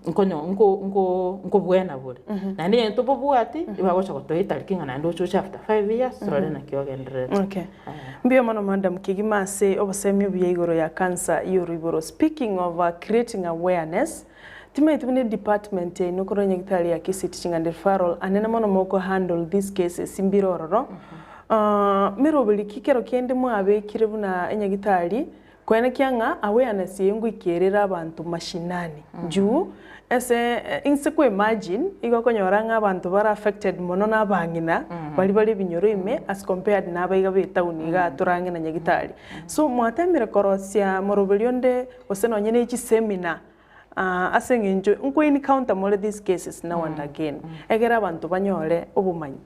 Speaker 5: nkonyo nko nko nkobwena bore. Naende onye tobobwati, ebagocha gotoa etariki ng'a naende oche oche after 5 years, torore naki ogendererete.
Speaker 4: Okay. Mbuya mono madam kegima ase obosemia obuya igoro ya cancer y'oroiboro. Speaking of creating awareness, timanyeti buna edepartment yaino korwa nyagitari ya Kisii Teaching and Referral anene mono moko handle these cases mbire ororo. Meroberi ki kero kende mwabekire buna enyagitari koenekia ng'a awareness eye ngoikerere abanto mashinani juu ase inse ko imagine igo okonyora ng'a abanto bare affected mono na abang'ina baria bare ebinyoro ime as compared na abaiga ba etown igaa tore ang'e na nyagitari. So mwatemire korosia moroberi onde gose nonye ne chiseminar ase eng'encho nko encounter more these cases now and again egere abanto banyore obomanyi.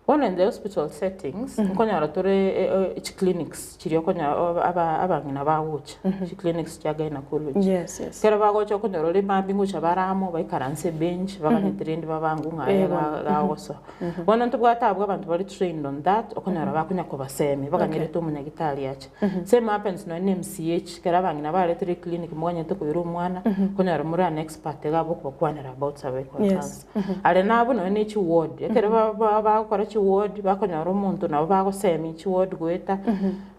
Speaker 5: Bono in the hospital settings, nkonyora tore chiclinics chiria okonyora abang'ina bagocha, chiclinics chia gynecology.
Speaker 4: Yes, yes.
Speaker 5: Ekero bagocha okonyora ore mambia ngocha bare amo, baikaranse ebench, baganyete rende babangu ng'a aye gagosoa. Bono ntobwate abwo abanto bare trained on that, okonyora bakonya kobasemia, baganyerete omonyagitari ache. Same happens nonya na MCH, ekero abang'ina baretire eclinic moganyete koira omwana, okonyora more an expert iga abwo okobakwanera about cervical cancer. Are nabwo nonya ne chiward, ekero bagokora chiward, bakonyora omonto nabo bagosemia chiward goeta,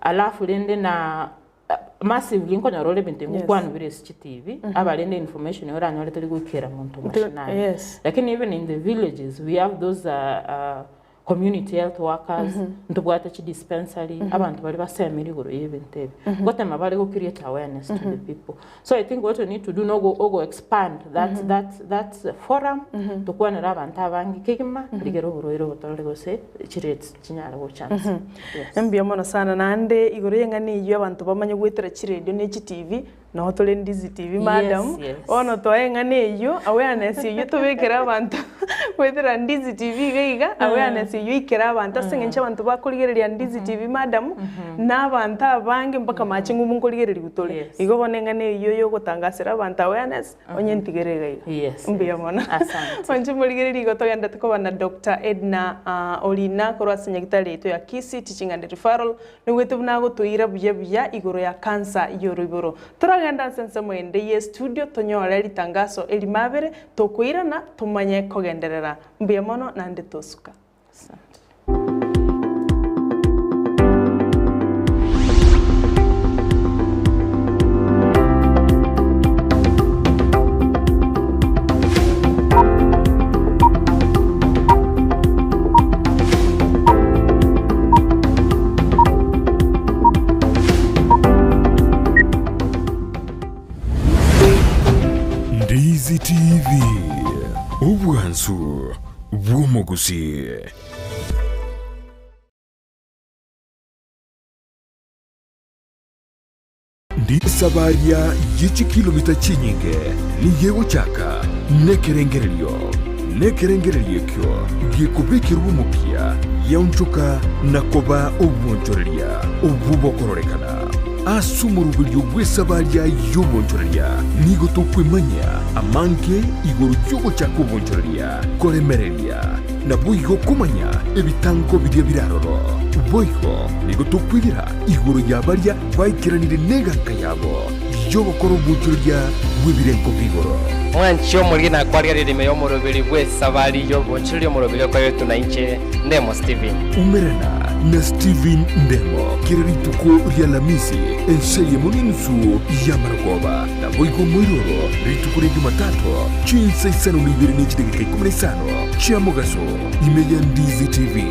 Speaker 5: alafu rende na massively nkonyora ore ebinto ngokwanwa bire ase chitibi, aba rende information oranyore teri goikera monto mashinani. Lakini even in the villages we have those community health workers, ntobwate chidispensary, abanto baria basemire igoro ya ebinto ebi. Ngotema bare go create awareness to the people. So I think what we need to do nogo ogo expand that that that forum, tokwanere abanto abange kegima, rigere oborwaire obo torore gose chirates chinyare gocha nse. Yes.
Speaker 4: Mbuya mono sana naende igoro y'eng'ana eyio abanto bamanye goetera chiredio ne chitivi, Noo tore Ndizi TV madam,
Speaker 5: Yes, yes.
Speaker 4: bono toe eng'ana eyio, awareness eyio tobekere abanto goetera Ndizi TV iga iga, awareness eyio ikere abanto ase eng'encho abanto bakorigereria Ndizi TV madam, na abanto abange mpaka mache ng'umbu nkorigereriwa tore.
Speaker 5: Yes.
Speaker 4: Igo bono eng'ana eyio ya ogotangasera abanto awareness, onye ntigere iga iga.
Speaker 5: Yes,
Speaker 4: Mbuya
Speaker 5: yes.
Speaker 4: mono.
Speaker 5: Asante.
Speaker 4: Inche morigereria igo togenderete koba na Doctor Edna Orina korwa ase nyagetari yaito ya Kisii Teaching and Referral, Noigwete buna agotoira buya buya igoro ya kansa y'oroiboro. Toragende ase ensemo ende y'estudio tonyore ritangaso erimo abere, tokoirana tomanye kogenderera. Mbuya mono naende tosuka.
Speaker 5: Asante.
Speaker 1: Ndizi TV, obwansu bw'omogusii. Ndi esabaria ye chikilomita chinyinge nigo egochaka nekerengererio, na ekerengererio ekio gekobekerwa omokia giaonchoka na koba obwonchoreria obwo bokororekana. Ase omoroberio bw'esabaria y'obwonchoreria nigo tokwemanyia amange igoro y'ogochaka obwonchoreria, koremereria, naboigo komanya ebitango biria bire aroro. Boigo nigo tokwegera igoro ya baria baikeranire neganka yabo y'ogokora obwonchoreria bw'ebirengo bi'igoro.
Speaker 6: Mwanche omoriri na kwarigereria ime y'omoroberi bw'esabari y'obonchoreria omoroberi okoretwe na inche Ndemo Stephen.
Speaker 1: Umerana na Stephen Ndemo kera rituko ri'Alamisi ense eyemo n'enusu y'amarogoba, naboigo moiroro rituko ria Jumatatu chinsa isano na ibere ne chidageka ikomi na isano chia mogaso ime ya Ndizi TV.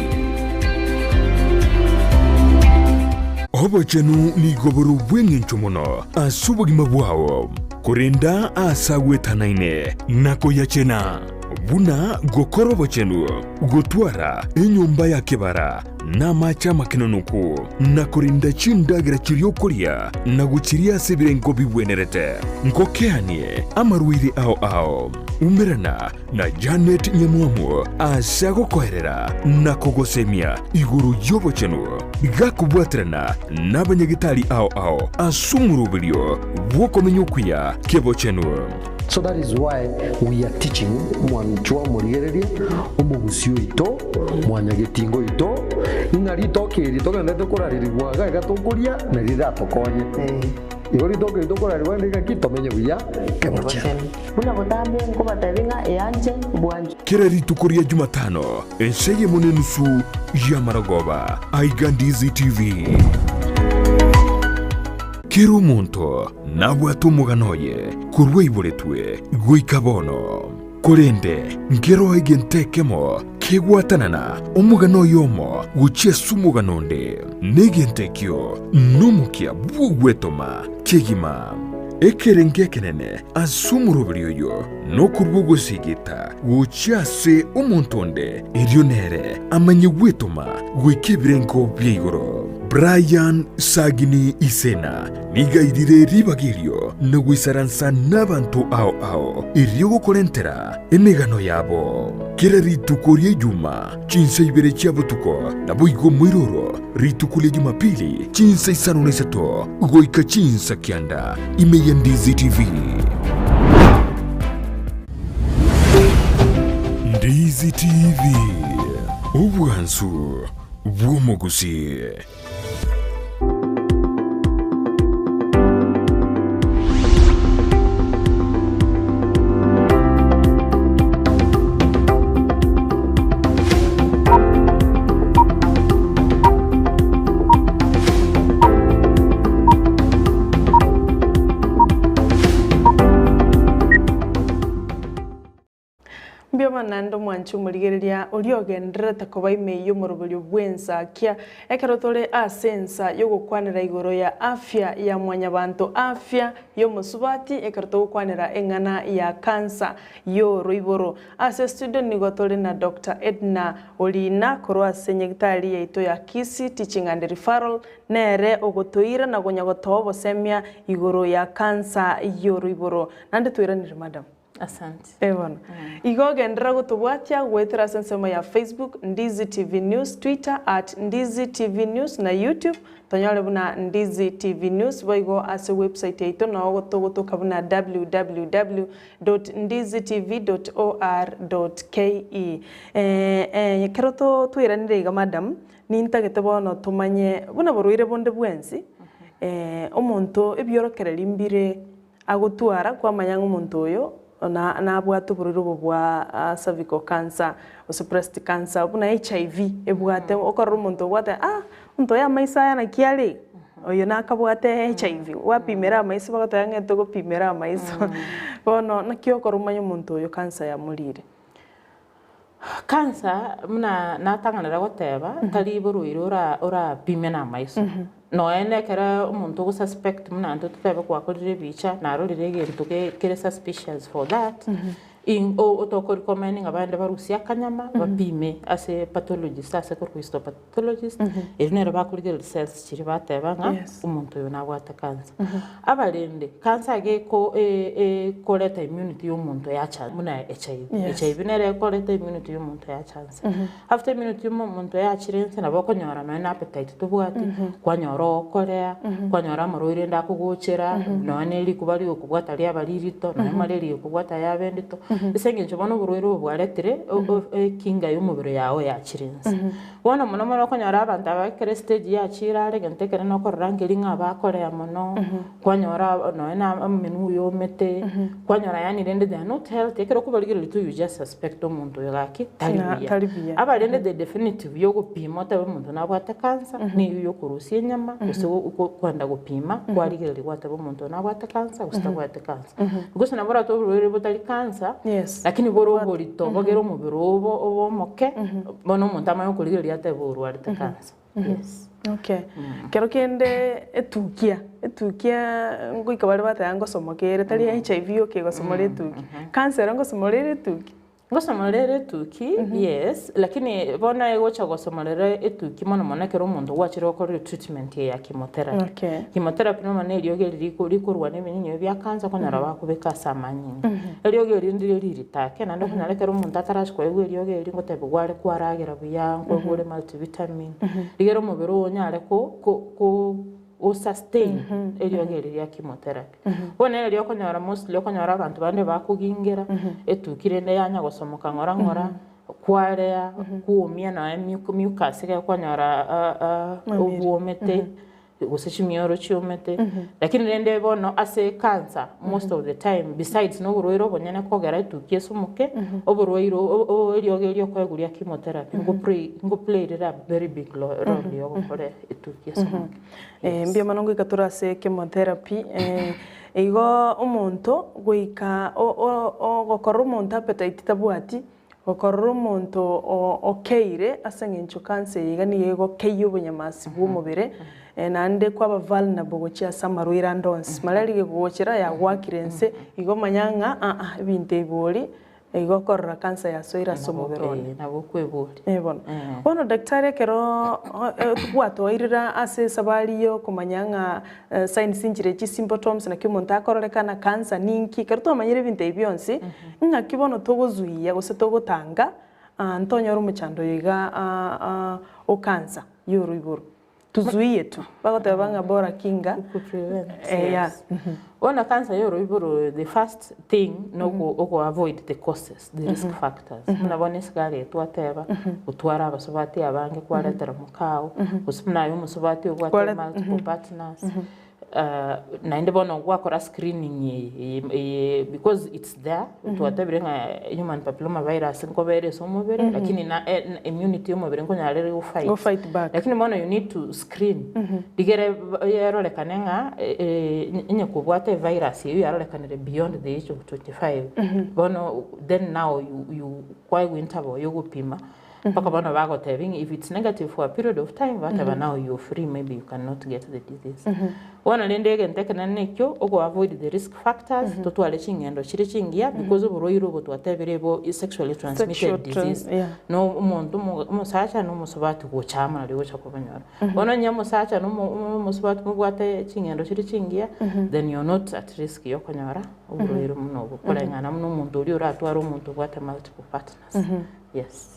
Speaker 1: Obochenu nigo bore obw'engencho mono ase obogima bwao, korenda aase agwetanaine na koyachena, buna gokora obochenu, gotwara enyomba ya kebara na amache amakenonoku, na korenda chindagera chiria okoria na gochiria ase ebirengo bigwenerete. Ngokeanie amarwaire ao ao. Umerana na Janet Nyamwamu ase agokoerera na kogosemia igoro y'obochenu, gakobwaterana nabanyagetari ao ao ase omoroberio bw'okomenya okuya kebochenu.
Speaker 2: So that is why we are teaching mwanchwa omorigereria omogusi oito mwanyagetinga oito ng'a ritoke eri togenderete korarerigwa iga iga tokoria nari riratokonye. Igo ritoke eri tokorarerigwa rende ng'aki tomenye buya kebochenu.
Speaker 3: Buna botambe nkobatebia ng'a eanche bwanchwe.
Speaker 1: Kera rituko ria Jumatano, ense eyemo nenusu y'amarogoba, aiga Ndizi TV. Kera omonto nabwate omogano oye korwa aiboretwe goika bono. Korende nkeroo egento ekemo kegwatanana omogano oyomo gochia ase omogano onde, na egento ekio nomokia bw'ogwetoma kegima. Ekerengo ekenene ase omoroberi oyo nokorua ogosigita gochia ase omonto onde, erio nere amanye gwetoma goika ebirengo bia igoro. Brian Sagini Isena nigo airire ribaga erio na goisaransa nabanto ao ao erio gokorentera emegano yabo. Kera rituko ria Ijuma chinsa ibere chia botuko, naboigo moiroro rituko ria Jumapili chinsa isano na isato goika chinsa kianda ime ya Ndizi TV. Ndizi TV, obwansu bw'omogusii.
Speaker 4: Mbuya mono naende omwanche omorigereria oria ogendererete koba ime y'omoroberio bw'ensakia, ekero tore ase ensa y'ogokwanera igoro ya afya ya mwanyabanto, afya y'omosubati, ekero togokwanera eng'ana ya cancer y'oroiboro. Ase studio nigo tore na Doctor Edna Orina korwa ase nyagitari yaito ya Kisii Teaching and Referral, nere ogotoira na konya gotoa obosemia igoro ya cancer y'oroiboro. Naende toiranere madam.
Speaker 5: Asante.
Speaker 4: Eh bono. Igo genderera gotobwatia goetera ase ensemo ya Facebook, Ndizi TV News, Twitter at Ndizi TV News na YouTube tonyore buna Ndizi TV News boigo ase website yaito noo togotoka buna www dot ndizitv dot or dot ke. Eh ekero to twairanire iga madam, nintagete bono tomanye buna borwaire bonde bwensi, omonto ebiorokereri mbire Agotwara kwamanya ng'a omonto oyo nabwate oborwaire obo bwa cervical cancer gose breast cancer buna HIV ebwate okorora omonto obwate ah omonto oyo amaiso aya naki are oyo nakabwate HIV gwapimera amaiso bagoteba ng'a togopimera amaiso bono naki okora omanye omonto oyo cancer yamorire.
Speaker 5: Cancer buna natang'anera goteba, tari borwaire ora orapime na amaiso. Nonya na ekero omonto ogo suspect buna intwe totebe gwakorire ebicha, narorire egento ge kere suspicious for that, In o otokorecommend ng'a baende barusie akanyama bapime ase pathologist ase korokwa histopathologist, erio nere bakorigereria cells chiria bateba ng'a
Speaker 4: Yes.
Speaker 5: omonto oyo nabwate cancer. Abarende, cancer iga eko e- ekoreta immunity ya omonto yacha buna HIV.
Speaker 4: Yes.
Speaker 5: HIV nere ekoreta immunity ya omonto yacha nse. After immunity ya omonto yachire nse nabo okonyora nonye na appetite tobwati, kwanyora ogokorea, kwanyora amarwaire rende akogochera, nonye na erikuba rigokobwata riaba ririto, nonye malaria egokobwata yaba endito, ase eng'encho bono oborwaire obo bwaretire ekinga ya omobere yago yachire nse. Bono mono mono okonyora abanto aba ekero estage yachire are egento ekenene okorora nkeri ng'a bakorea mono, kwanyora nonye na emenwa yomete, kwanyora yaani rende they are not healthy, ekero okobarigereria tu you just suspect omonto oyo gaki tari
Speaker 4: Na-
Speaker 5: buya.
Speaker 4: tari buya.
Speaker 5: Aba rende the definitive ya ogopima otebe omonto nabwate cancer, niyo ya okorusia enyama gose kwenda gopima kwarigereria gwateba omonto oyo nabwate cancer gose tabwati cancer. Gose nabo oratoe oborwaire botari cancer,
Speaker 4: Yes.
Speaker 5: lakini bore oborito bogere omobere obo obe omoke, bono omonto amanye gokorigereria atebe orwarete cancer. Yes.
Speaker 4: Okay. Kero kende etukia, etukia ngoika bare bateba ngosomoka ere, tari HIV yoka egosomora etukia. Cancer ero ngosomora ere etukia?
Speaker 5: Ngosomora ere etuki, yes, lakini bono egocha gosomorera etuki mono mono ekero omonto gwachire gokorire treatment eye ya chemotherapy.
Speaker 4: Okay.
Speaker 5: Chemotherapy nonya eriogi eri riko rikorwana ebinyinyi bia cancer okonyora bakobeka ase amanyinga. Eriogi eri ndire ririto ake naende okonyora ekero omonto atarachi koegwa eriogi eri ngotebiwa are kwaragera buya, nkoegwa ore multivitamin, rigere omobere oo onyare ko ko ko osustain eriogi eri ria chemotherapy. Bono eri okonyora mostly okonyora abanto bande bakogingera, etuki rende yanya gosomoka ng'ora ng'ora, kwarea, kwomia nonya mucus iga okonyora obwomete. gose chimioro chiomete, lakini rende bono ase ecancer most of the time besides na oborwaire obonyene kogera etukia esomoke, oborwaire eriogo erio okoegwa ria chemotherapy ngo play ngo play rire a very big role ya ogokora etukia esomoke. Yes.
Speaker 4: Mbuya mono ngoika tore ase chemotherapy, igo omonto goika ogokora omonto appetite tabwati. Gokorora omonto okeire ase eng'encho cancer eye iga nigo egokeyia obonyamasi bw'omobere naende kwaba vulnerable gochia ase amarwaire ande onsi. Malaria gegogochera yagwakire inse igo manya ng'a aa ebinto ebi bori igo okorora cancer yasoire ase omobere one.
Speaker 5: Nabo okweboria.
Speaker 4: Eh bono. Bono daktari ekero gwatoirire ase esabari ya okomanya ng'a signs nchire echi symptoms naki omonto akororekana cancer ninki, ekero twamanyire ebinto ebi bionsi, Ing'aki bono togozuia gose togotanga ntonyore omochando oyo iga o cancer y'oroiboro? Tuzuie tu. Bagoteba ng'a bora kinga.
Speaker 5: To prevent,
Speaker 4: Eh, yeah.
Speaker 5: yes. Bono cancer y'oroiboro the first thing no oko avoid the causes, the risk factors. Buna bono esigari eye twateba, gotwara abasubati abange kwaretera mokao, gose buna aye omosubati obwate
Speaker 4: Kware-
Speaker 5: multiple partners, Naende bono gwakora screening eye eye because it's there twatebire ng'a human papilloma virus nkoba ere ase omobere lakini na immunity ya omobere nkonyara ere go fight.
Speaker 4: Go fight back.
Speaker 5: Lakini bono you need to screen rigere erorekane ng'a onye kobwate evirus eywo yarorekanire beyond the age of 25 bono then now you you kwaegwa interval ya ogopima Mpaka bono bagotebia ng'a if it's negative for a period of time, bateba now you're free maybe you cannot get the disease. Bono rende egento ekenene nekio, ogo avoid the risk factors, totware ching'endo chire chingiya because oborwaire obo twatebire ibo is sexually transmitted
Speaker 4: Sexual trans-
Speaker 5: disease.
Speaker 4: yeah.
Speaker 5: No omonto omo- omosacha na omosubati gocha amo nario ogocha kobanyora. Bono onye omosacha na omo- omosubati mobwate ching'endo chire chingiya, then you're not at risk ya okonyora oborwaire buna obo, koreng'ana buna omonto oria oratware omonto obwate multiple partners. Yes.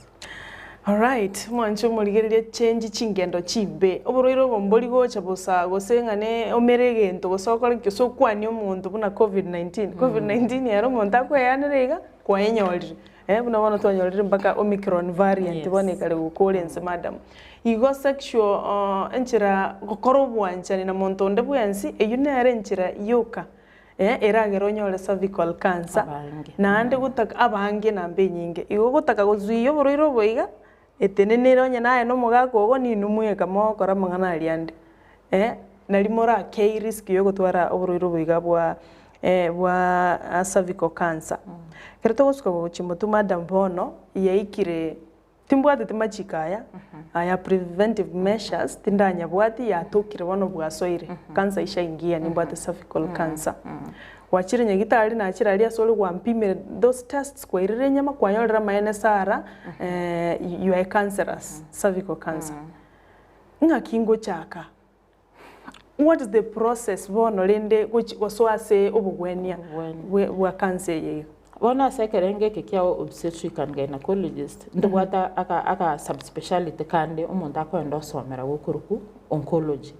Speaker 4: Alright, mwanche omorigereria change chingendo chimbe. Oborwaire obo mbori gocha bosa gose ng'a ne omere egento gose okore ki gose okwanie omonto buna covid 19. Covid 19 ere omonto akweanera iga, kwaenyorire eh buna bono twanyorire mpaka omicron variant
Speaker 5: Yes.
Speaker 4: bono ekare gokora ense madam. Igo sexual enchera gokora obwanchani na monto onde bwensi, eywo nere enchera yoka Eragere onyore cervical cancer,
Speaker 5: Abange.
Speaker 4: naende gotaka abange namba enyinge. Igo gotaka gozuia oborwaire obo iga, etenenere onye naye na omogaka ogo ninwe mweka mogokora amang'ana aria ande, nari morakei risk ya ogotwara oborwaire obo iga bwa bwa cervical cancer. Ekero togosuka gochia motwe madam bono, yaikire. Timbwateti machiko aya, aya preventive measures, tindanyabwati, yatokire bono bwasoire, cancer ishaingia nimbwate cervical cancer. Gwachire nyagitari nachire aria ase ore gwampimire those tests kwairire enyama kwanyorire amaene Sarah you are a cancerous, cervical cancer. Ng'aki ngochaka? What is the process bono rende gochi gosoa ase obogwenia bwe bwa cancer eye iga?
Speaker 5: Bono ase ekerengo eke kia obstetric and gynaecologist, ntobwate aka aka subspeciality kande omonto akoenda osomera gokorokwa oncology,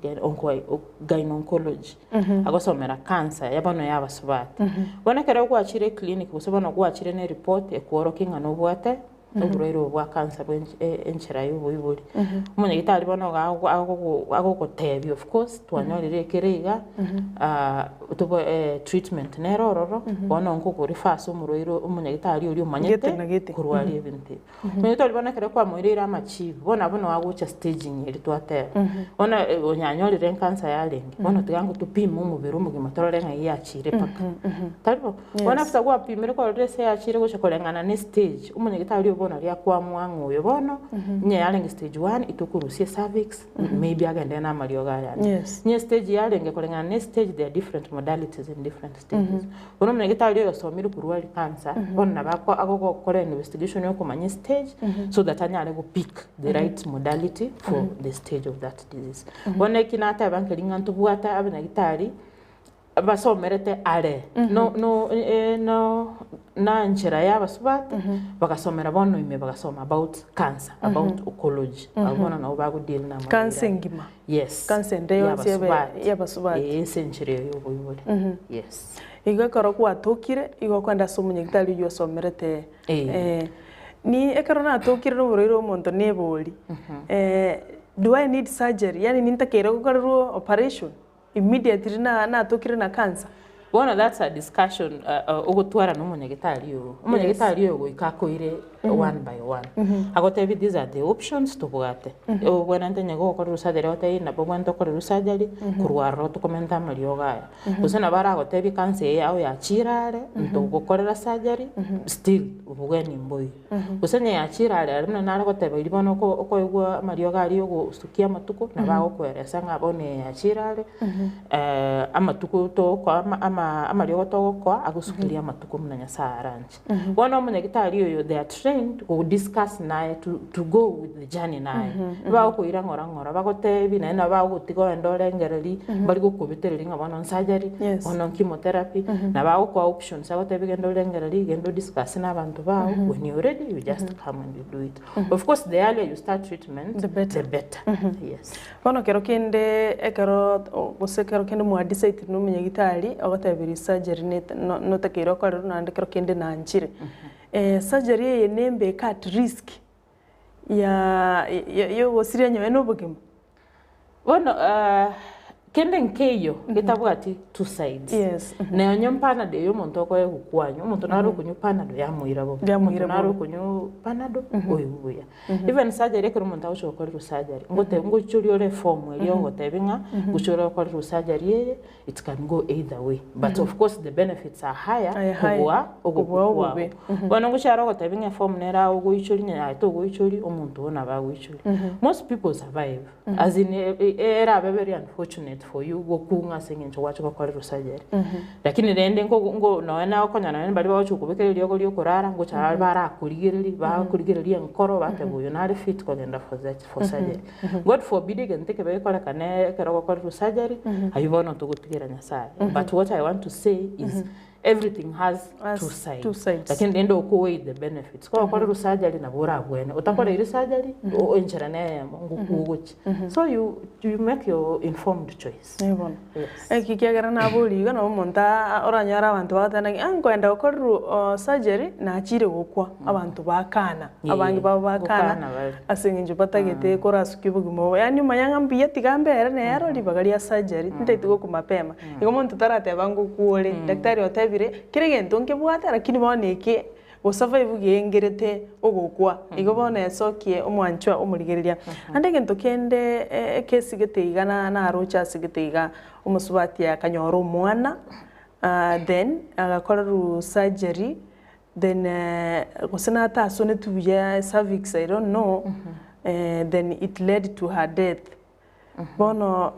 Speaker 5: gynaecology. Agosomera cancer ya bono ya abasubati. Bono ekero gwachire eclinic gose bono gwachire ne ereport ekworokia ng'a nobwate oborwaire obo bwa cancer bwa enchera ya oboibori. Omonyagitari bono iga agogotebia of course twanyorire ekere iga, treatment nere ororo, bono nkogorifa ase omorwaire omonyagitari oria omanyete
Speaker 4: Gete na gete.
Speaker 5: korwaria ebinto ebi. Omonyagitari bono ekero kwamoireire amachibu, bono abwo nabo agocha staging eria twateba. Bono onyanyorire encancer yarenge, bono tiga ngotopime omobere omogima torore ng'ai yachire mpaka. Tari bo? Bono after gwapimire kwarorire ase yachire gocha koreng'ana ne stage, omonyagitari oyo bono aria akwamua ng'a oyo bono, onye yarenge stage one itokorusia cervix, maybe agende na amariogo aya ande.
Speaker 4: Yes.
Speaker 5: Onye stage yarenge koreng'ana ne stage there are different modalities in different stages. Bono omonyagitari oyo osomire korwa aria cancer, bono nabo ako agogokora investigation ya okomanya estage, so that anyare go pick the right modality for the stage of that disease. Bono eki nateba nkeri ng'a ntobwate abanyagitari, Basomerete are no no no na enchera y'abasubati bagasomera bono ime bagasoma about cancer about oncology abwo bono nabo bago deal na amarwaire
Speaker 4: Cancer
Speaker 5: aya.
Speaker 4: engima.
Speaker 5: Yes
Speaker 4: Cancer ende yonsi ebe
Speaker 5: y'abasubati
Speaker 4: y'abasubati.
Speaker 5: Eh ase enchera eyo ya oboibori yes.
Speaker 4: Igo ekero gwatokire, igo okoenda ase omonyagitari oywo osomerete Ni ekero natokire na oborwaire omonto nebori, do I need surgery yaani nintakeire gokorerwa operation? Immediately na natokire na cancer.
Speaker 5: Bono that's a discussion ogotwara na omonyagetari oo. Omonyagetari oyo goika akoire one by one. Agotebie these are the options tobwate. Obwenerete onye gokorerwa surgery agotebie nabo obwenerete okorerwe surgery korwa aroro tokomenta amariogo aya. Gose nabo aragotebie cancer eye yao yachire are, ntogokorera surgery still obogeni mboiyo. Gose onye yachire are are buna nare goteba riria bono oko okoigwa amariogo aria ogosukia amatuko, nabo agokoeresa ng'a bono eye yachire are, amatuko togokoa ama ama amariogo togokoa agosukeria amatuko buna Nyasaye aranche. Bono omonyagitari oyo they are trained go discuss naye to to go with the journey naye. Bagokoira ng'ora ng'ora bagotebi naende nabo bagogotiga ogende orengereri, mbari gokobetereria ng'a bono surgery, bono chemotherapy, nabo agokoa options agotebi genda orengereri, genda o discuss na abanto bao, when you're ready you just come and you do it. Of course the earlier you start treatment,
Speaker 4: The better.
Speaker 5: the better, yes.
Speaker 4: Bono kero kende ekero gose ekero kende mwa decide na omonyagitari ogotebirie surgery nete no notakeire okorerwe naende kero kende nanchire. Surgery eye nembeke at risk ya yogosiria nyowe na obogima?
Speaker 5: Bono kende nkeiyo getabwati two sides.
Speaker 4: Yes.
Speaker 5: Na onye panado eye omonto okoegwa kwanywa, omonto nare okonywa panado yamoira bobe,
Speaker 4: Yamoira
Speaker 5: omonto nare
Speaker 4: bobe.
Speaker 5: okonywa panado oigwa buya. Even surgery ekero omonto agocha gokorerwa surgery, ngote ngoichoria ore eform eria ogotebia ng'a ngocha ore okorerwa surgery eye, it can go either way. But of course the benefits are higher
Speaker 4: Are higher
Speaker 5: kobua
Speaker 4: kobua
Speaker 5: ogokwa
Speaker 4: obobe.
Speaker 5: kwabo. Bono ngocha are ogotebia ng'a eform nere agoichoria onye aye togoichoria, omonto oyo nabo agoichoria. Most people survive. As in erabe very unfortunate for you gokung'a ase eng'encho gwacha gokorerwa surgery. Lakini rende nko nko nonya nagokonyora nonya baria bagocha gokobekera eriogo ria okorara ngocha bare barakorigereria bakorigereria enkoro bateba oyo nare fit kogenda for for surgery. God forbid egento ekebe gekorekane ekero ogokorerwa surgery, aywo bono togotigera Nyasaye. But what I want to say is everything has
Speaker 4: Has
Speaker 5: two sides.
Speaker 4: two sides.
Speaker 5: Lakini rende oko weigh the benefits. Kogokorerwa surgery nabo orabwene. Otakoreiri surgery, o- enchera na eyemo ngokwa ogochia. So you you make your informed choice.
Speaker 4: Eh bono.
Speaker 5: Yes.
Speaker 4: Eki kiagera naboria iga nabo omonto aa oranyore abanto bagoteba ng'a nkoenda gokorerwa surgery nachire gokwa, abanto bakana, abange babo bakana
Speaker 5: Gokana bare.
Speaker 4: ase eng'encho batagete korasukia obogima obo. Yaani omanye ng'a mbuya tiga mbere nero ribaga ria surgery, ntagete gokwa mapema. Igo omonto tarateba ngokwa ore, daktari otebire, kera egento nkebwate lakini bono eke gosurvive giengerete ogokwa. Igo bono esokie omwanchwa omorigereria. Naende egento kende ekesigete iga na naroche asigete iga, omosubati akanyora omwana, then agakorerwa surgery. Then gose natasonetwe buya cervix I don't know, then it led to her death. Bono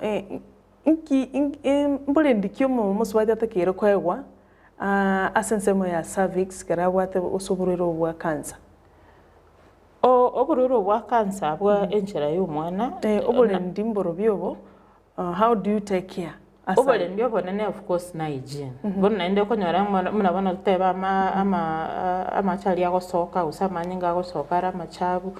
Speaker 4: nki mborendi ki omosubati atakeire koegwa ase ensemo ya cervix ekero abwate gose oborwaire obo bwa cancer?
Speaker 5: Oborwaire obo bwa cancer bwa enchera ya omwana.
Speaker 4: Oborendi mborobi obo, how do you take care ase ayio?
Speaker 5: Oborendi obonene of course na hygiene. Bono naende okonyora buna bono totebe ama ama amache aria agosoka gose amanyinga agosoka are amachabu,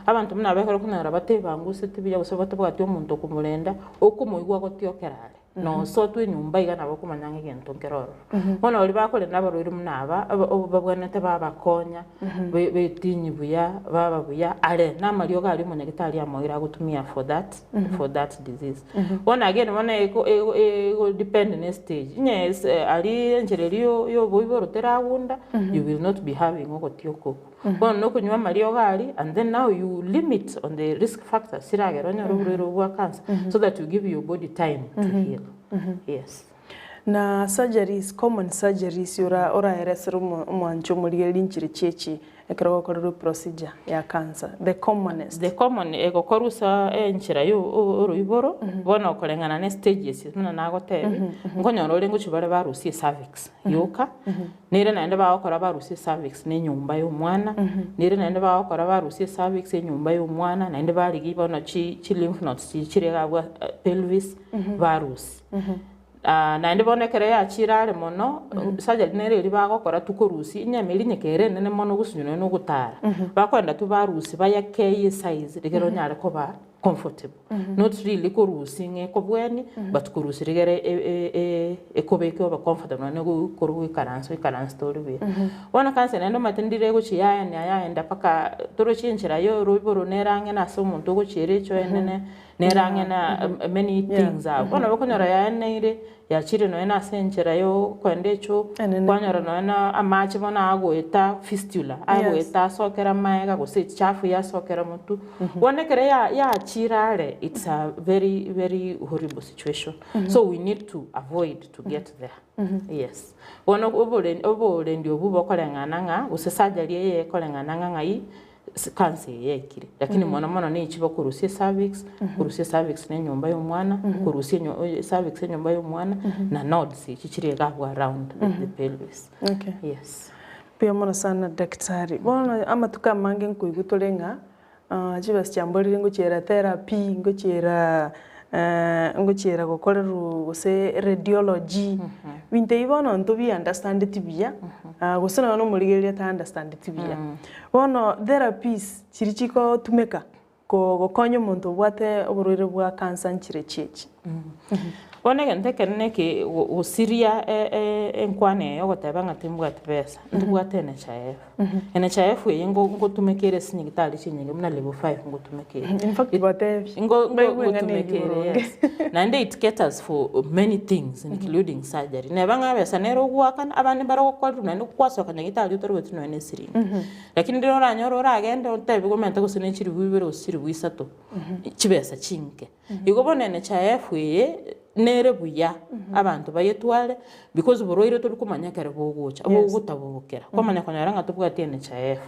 Speaker 5: abanto buna aba ekero okonyora batebanguseti buya gose batabwati omonto okomorenda, okomoigwa agotiokera are. Nosotwe enyomba iga nabo okomanya ng'a egento nkere ororo. Bono baria bakorenda abarwaire buna aba, babwenerete babakonya, betinyi buya, baba buya, are namariogo aria omonyagetari amoire agotumia for that, for that disease. Bono again bono ego ego ego depend ne estage, onye ase aria enchera eria ya oboiboro teragunda, you will not be having ogotioka okwo. Bono nokonywa amariogo aria and then now you limit on the risk factors chiragere onyore oborwaire obwo bwa cancer so that you give your body time to heal. Yes.
Speaker 4: Na surgeries, common surgeries ora oraeresere omwancho omorigereria nchire chiachi ekero ogokorerwa procedure ya cancer, the commonest.
Speaker 5: The common egokorwa ase enchera ya oroiboro bono okoreng'ana ne stages buna nagotebia, nkonyora ore ngochia bare barusie cervix yoka. Nere naende bagokora barusie cervix na enyomba ya omwana, nere naende bagokora barusie cervix enyomba ya omwana, naende barigia bono chi chi lymph nodes chiria chire iga abwo pelvis barusie. Naende bono ekero yachire are mono, surgery nere eria bagokora tu korusia enyama eria nyeka ere enene mono gosinywa nonya na ogotara, bakoenda tu barusie bayakeyie esize rigere onyare koba comfortable. Not really korusia ng'a ekobwenie, but korusia rigere ekobeke obe comfortable nonye korwa goikaransa oikaransete ore buya. Bono cancer naende omanyete ndire egochia yaenia yaenda mpaka toroche enchera ya oroiboro nere ang'e na ase omonto ogochiera echo enene, nere ang'e na many things abwo. Bono nabo okonyora yaeneire, yachire nonye na ase enchera ya okoenda echoo, kwanyora nonye na amache bono agoeta fistula, agoeta asokera amaega gose echafu yasokera motwe. Bono ekero ya yachire are, it's a very very horrible situation. So we need to avoid to get there, yes. Bono obore oborendi obwo bokoreng'ana ng'a gose surgery eye ekoreng'ana ng'a ng'ai cancer eye yaikire. Lakini mono mono nichi bokorusia ecervix, korusia ecervix na enyomba ya omwana, korusia enyo ecervix enyomba ya omwana, na nodes echi chire iga abwo around the pelvis.
Speaker 4: Okay.
Speaker 5: Yes.
Speaker 4: Mbuya mono sana daktari. Bono amatuko amange nkoigwa tore ng'a chibesa chiamborire ngochiera therapy, ngochiera ngochiera gokorerwa gose radiology, binto ebi bono ntobi understandeti buya, gose nonya na omorigereria ata understandeti buya. Bono therapies chiria chigotumeka gokonya omonto obwate oborwaire bwa cancer nchire chiachi.
Speaker 5: Bono egento ekenene eke gosiria enkwana eye ogoteba ng'a timbwati besa, ntobwate NHIF. NHIF eye ngotumeka ere ase chinyagitari chinyinge buna level five ngotumeka ere.
Speaker 4: In fact batebi, baigwe ng'a
Speaker 5: Ngotumeka ere yes. Naende it caters for many things including surgery. Neba ng'a ebesa nere ogoakana, abande mbare ogokorerwa naende gwasoka nyagitari otarweti nonya na esiringi. Lakini riria oranyore oragende otebiwe omanyete gose ne chiribu ibere gose chiribu isato, chibesa chinke. Igo bono NHIF eye nere buya abanto bayetware because borwaire tori komanya ekero bogocha, bogotabokera, kwamanya konyora ng'a tobwati NHIF.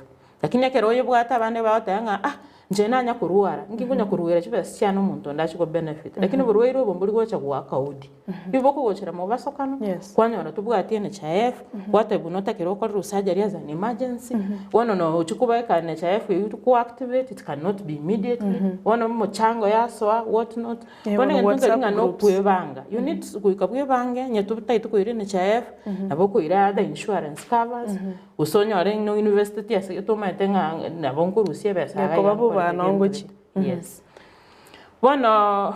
Speaker 5: Lakini ekero oyebwate abande bagoteba ng'a ah, inche nanya korwara, nki nkonya koruera chibesa chiane omonto onde ache ko benefit. Lakini oborwaire obo mbori gocha goaka odi. Igo bokogochera mobasokano, kwanyora tobwati NHIF, gwatebiwa notakire okorerwe surgery as an emergency, bono nochi kobeka NHIF eywo to activate it cannot be immediately, bono omochango yasoa what not, bono egento nkeri ng'a nokwebanga, you need goika bwebange onye totagete koira NHIF, nabo okoira other insurance covers, gose onyore no university ase tomanyete ng'a nabo nkorusia ebesa iga iga
Speaker 4: Gekoba bobe
Speaker 5: nkorete
Speaker 4: noo
Speaker 5: gento
Speaker 4: ngochia.
Speaker 5: gete, yes. Bono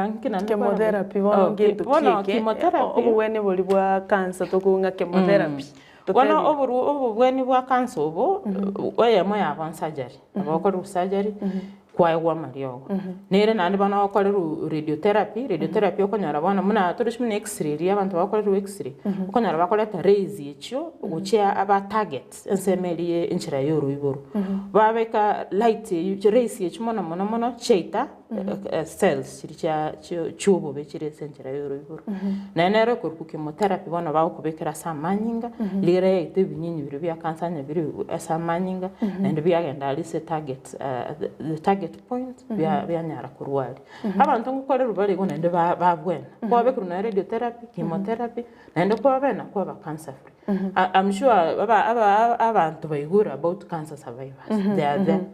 Speaker 5: nki naende
Speaker 4: Chemotherapy bono
Speaker 5: Oh,
Speaker 4: ngento
Speaker 5: bono
Speaker 4: ki eke,
Speaker 5: chemotherapy.
Speaker 4: obobweni boria bwa cancer tokong'a chemotherapy.
Speaker 5: Bono
Speaker 4: Totebie.
Speaker 5: oboru obobweni bwa cancer obo, eyemo yabo nsurgery, nabo okorerwa surgery, kwaegwa amariogo. Nere naende bono okorerwa radiotherapy, radiotherapy okonyora bono buna tore buna x-ray riria abanto bagokorerwa x-ray, okonyora bakoreta rays echio gochia aba target. Ensemo eria ye enchera y'oroiboro, babeka light eyio, chirays echio mono mono mono chiaita Cells chiria chia chio chiobobe chire ase enchera ya oroiboro. Naende nero ekorokwa chemotherapy bono bagokobekera ase amanyinga, rigiya yaita ebinyinyi biria bia cancer onye bire ase amanyinga, naende biagenda aria ase target the target point bia bianyara korwa aria. Abanto ngokorerwa bare igo naende ba babwena, kwabekerwa nonya radiotherapy, chemotherapy, naende kwabena kwaba cancer free. I'm sure aba aba abanto baigure about cancer survivors, they are there.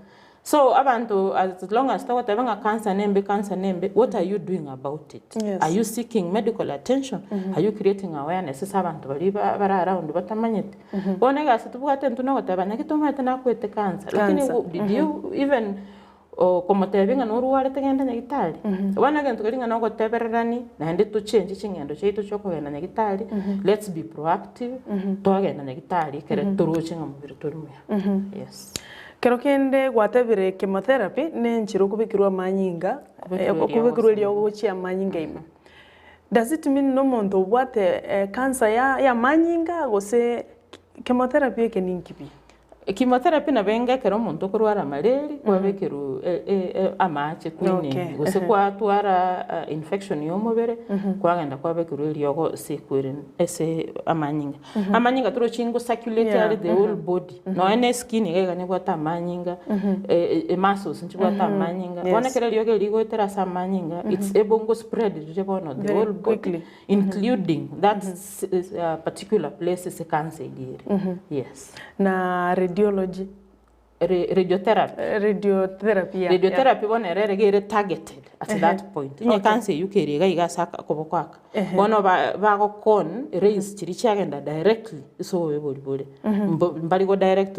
Speaker 5: So abanto as long as togoteba ng'a cancer nembe cancer nembe, what are you doing about it?
Speaker 4: Yes.
Speaker 5: Are you seeking medical attention? Are you creating awareness ase abanto baria ba bare around batamanyeti? Bono egasi tobwate intwe nogoteba naki tomanyete nakwete cancer, lakini
Speaker 4: Cancer.
Speaker 5: did you even komotebia ng'a norwarete genda nyagitari? Bono egento keria ng'a nogotebererani naende tochenche ching'endo chiaito chiokogenda nyagitari, let's be proactive, twagenda nyagitari ekere toroche ng'a mobere tori muya. Yes.
Speaker 4: Kero kende gwatebire chemotherapy ne enchera okobekerwa amanyinga,
Speaker 5: Kobekerwa
Speaker 4: okobekerwa
Speaker 5: eriogo
Speaker 4: eriogo gochia amanyinga ime. Does it mean na omonto obwate cancer ya ya amanyinga gose chemotherapy eke ninki pi?
Speaker 5: Chemotherapy nabo enga ekero omonto okorwara malaria kwabekerwa amache quinine
Speaker 4: Okay,
Speaker 5: gose
Speaker 4: ehe.
Speaker 5: kwatwara infection ya omobere kwagenda kwabekerwa eriogo ase equine ase amanyinga. Amanyinga torochi ngo circulate
Speaker 4: Yeah,
Speaker 5: are the whole body nonya na eskin iga iga nebwate amanyinga emuscles nchibwate amanyinga
Speaker 4: Yes.
Speaker 5: bono ekero eriogo eri rigoetera ase amanyinga it's able ngo spread rire bono the
Speaker 4: Very
Speaker 5: whole body
Speaker 4: quickly.
Speaker 5: including that particular place ase cancer eria ere yes.
Speaker 4: Na radiology.
Speaker 5: Radiotherapy.
Speaker 4: Radiotherapy, yeah.
Speaker 5: Radiotherapy bono ere ere ere targeted at that point. Onye cancer eywo kere iga iga ase akoboko aka, bono bagokon rays chiria chiagenda directly ase obobe boria bore. Mbari go direct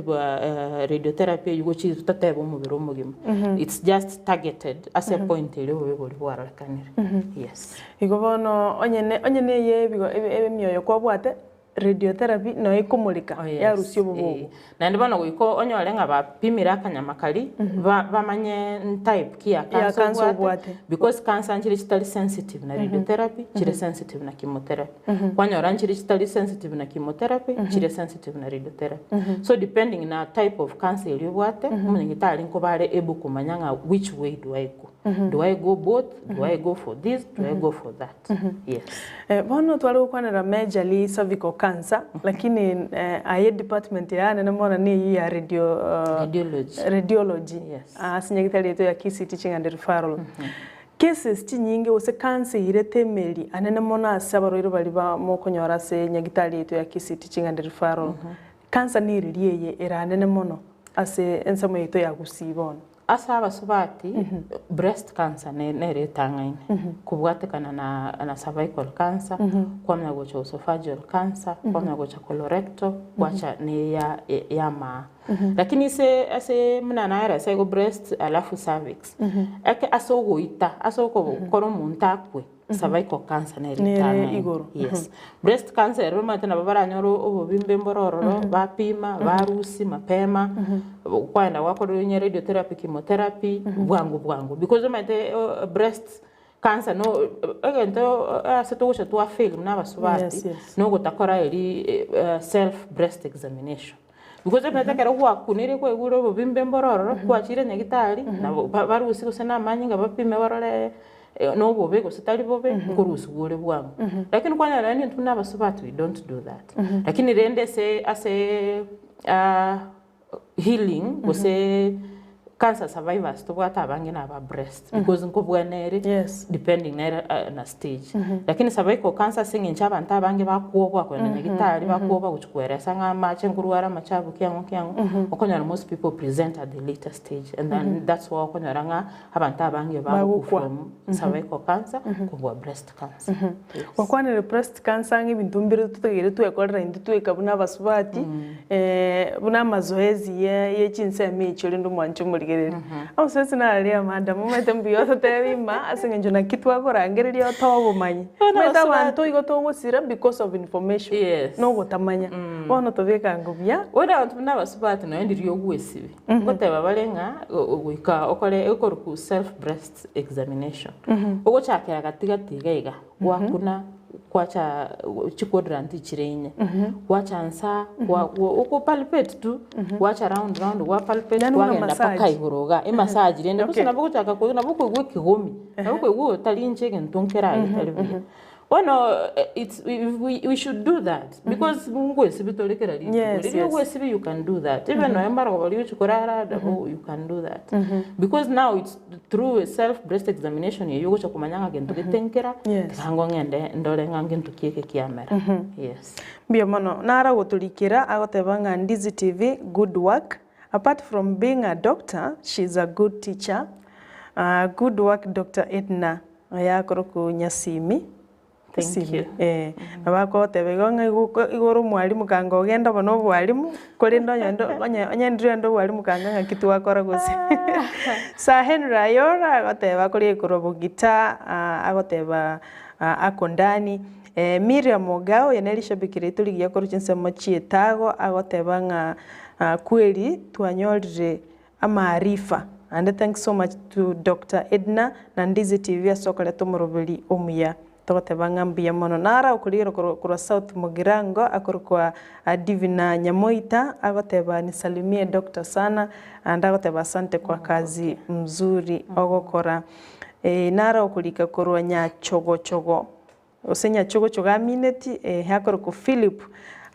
Speaker 5: radiotherapy eywo gochia totebe omobere omogima. It's just targeted ase epoint eria obobe boria bwarorekanire. Yes.
Speaker 4: Igo bono onye ne onye na eye ebigo emioyo kwabwate. Radiotherapy noyo ekomoreka
Speaker 5: Oh, yes.
Speaker 4: yarusia obobe
Speaker 5: Eh.
Speaker 4: obwo.
Speaker 5: Naende bono goika onyore ng'a bapimire akanyama karia, bamanye type ki ya
Speaker 4: Ya
Speaker 5: cancer
Speaker 4: cancer
Speaker 5: obwate,
Speaker 4: obwate.
Speaker 5: because cancer nchire chitari sensitive na radiotherapy, chire sensitive na chemotherapy. Kwanyora nchire chitari sensitive na chemotherapy, chire sensitive na radiotherapy. So depending na type of cancer eria obwate, omonyagitari nkoba are able komanya ng'a which way do I go. Do I go both? Do I go for this? Do I go for that? Yes.
Speaker 4: Bono tware gokwanera majorly cervical cancer, lakini aye department yane nemo na eyio ya radio
Speaker 5: Radiology.
Speaker 4: Radiology.
Speaker 5: Yes.
Speaker 4: Ase nyagetari yaito ya Kisii Teaching and Referral. Cases chinyinge gose cancer eirete emeri anene mono ase abarwaire baria ba mokonyora ase nyagitari yaito ya Kisii Teaching and Referral. Cancer nereri eye ere anene mono ase ensemo yaito ya Gusii bono.
Speaker 5: Ase abasubati, breast cancer nere etang'aine, kobwatekana na na cervical cancer, kwamanya gocha esophageal cancer, kwamanya gocha colorectal, gwacha na eya ya amaa. Lakini ase ase buna naeresa igo breast alafu cervix, eke ase ogoita ase okokora omonto akwe, cervical cancer nere
Speaker 4: Nere
Speaker 5: etang'aine.
Speaker 4: igoro.
Speaker 5: Yes. Breast cancer ero omanyete nabo baranyore obobimbe mboro ororo, bapima, barusia mapema, kwaenda gwakorerwa onye radiotherapy, chemotherapy, bwango bwango. Because omanyete breast cancer no egento ase togocha twa fail buna abasubati,
Speaker 4: Yes, yes.
Speaker 5: nogotakora eri self breast examination. Because omanyete ekero gwakunire kwaigure obobimbe mboro ororo, kwachire nyagitari, nabo barusie gose na amanyinga bapime barore nobobe gose tari bobe, nkorusiwa ore bwango. Lakini kwanyora yaani intwe buna abasubati we don't do that. Lakini rende ase ase healing gose cancer survivors tobwate abange na aba breast because nkobwana ere
Speaker 4: Yes.
Speaker 5: depending nere na stage. Lakini cervical cancer ase eng'encho abanto abange bakwoboa kogenda nyagitari, bakwoboa gochia koeresa ng'a amache nkorwara amachabu kiang'o kiang'o, okonyora most people present at the later stage and then that's why okonyora ng'a abanto abange bagokwa
Speaker 4: Bagokwa.
Speaker 5: from cervical cancer kobua breast cancer. Yes.
Speaker 4: Gwakwanire breast cancer ng'a ebinto mbire totagere twekorera intwe tweka buna abasubati, buna amazoezi ya ye chinsemo echio rende omwanche omorigereria. Amazoezi nararia madam omanyete mbuya ototebie ima ase eng'encho naki twakorangereria otoe obomanyi.
Speaker 5: Bono
Speaker 4: Omanyete
Speaker 5: abasubati.
Speaker 4: abanto igo togosira because of information,
Speaker 5: Yes.
Speaker 4: na ogotamanya. Bono tobeka ng'o buya.
Speaker 5: Bono abanto buna abasubati nonya ndiria ogwesibi, ngoteba bare ng'a goika okore ekorokwa self breast examination. Ogochakera gati gati iga iga, gwakuna. Kwacha chiquadrant chire inye, gwacha nsa, gwa gwa oko palpate tu, gwacha round round gwa palpate
Speaker 4: Yani buna
Speaker 5: kwagenda mpaka
Speaker 4: massage.
Speaker 5: igoro igaa, emassage rende gose
Speaker 4: Okay.
Speaker 5: nabo ogochaka koigwa nabo okoigwa ekegomi, nabo okoigwa otari inche egento nkere aye getari buya. Bono it's we we should do that because ngoesibi tore kera rituko,
Speaker 4: Yes,
Speaker 5: riria
Speaker 4: yes.
Speaker 5: ogoesibi you can do that, even nonye mbarogo baria ogochi korara nabo you can do that because now it's Through self breast examination eyio ogocha komanya ng'a gento gete nkera,
Speaker 4: Yes.
Speaker 5: tiga ngo ng'ende ndore ng'a ngento ki eke kiamera. Yes.
Speaker 4: Mbuya mono. Nara gotorikera agoteba ng'a Ndizi TV good work. Apart from being a doctor, she is a good teacher. Good work Doctor Edna. Oyo akorokwa Nyasimi.
Speaker 5: Thank you.
Speaker 4: Eh, nabo akogoteba igo ng'a igo oko igo ore omwalimu kanga ogenda bono obwalimu, korende onye onde onye onye ndire onde obwalimu kanga ng'aki twakora gose. Sir Henry Ayora agoteba akoria korwa Bogita, agoteba ako ndani. Miriam Ogao oyo nere rishabiki riaito rigiya korwa chinsemo chi'Etago agoteba ng'a kweri twanyorire Amaarifa. Naende thanks so much to Doctor Edna na Ndizi TV ase okoreta omoroberi omuya. Togoteba ng'a mbuya mono. Naro okorigerwa korwa korwa South Mugirango akorokwa Divina Nyamoita agoteba nisalimie Doctor sana naende agoteba asante kwa kazi mzuri ogokora. Naro okorika korwa Nyachogochogo. Gose nyachogochogo amineti, eeh, akorokwa Philip,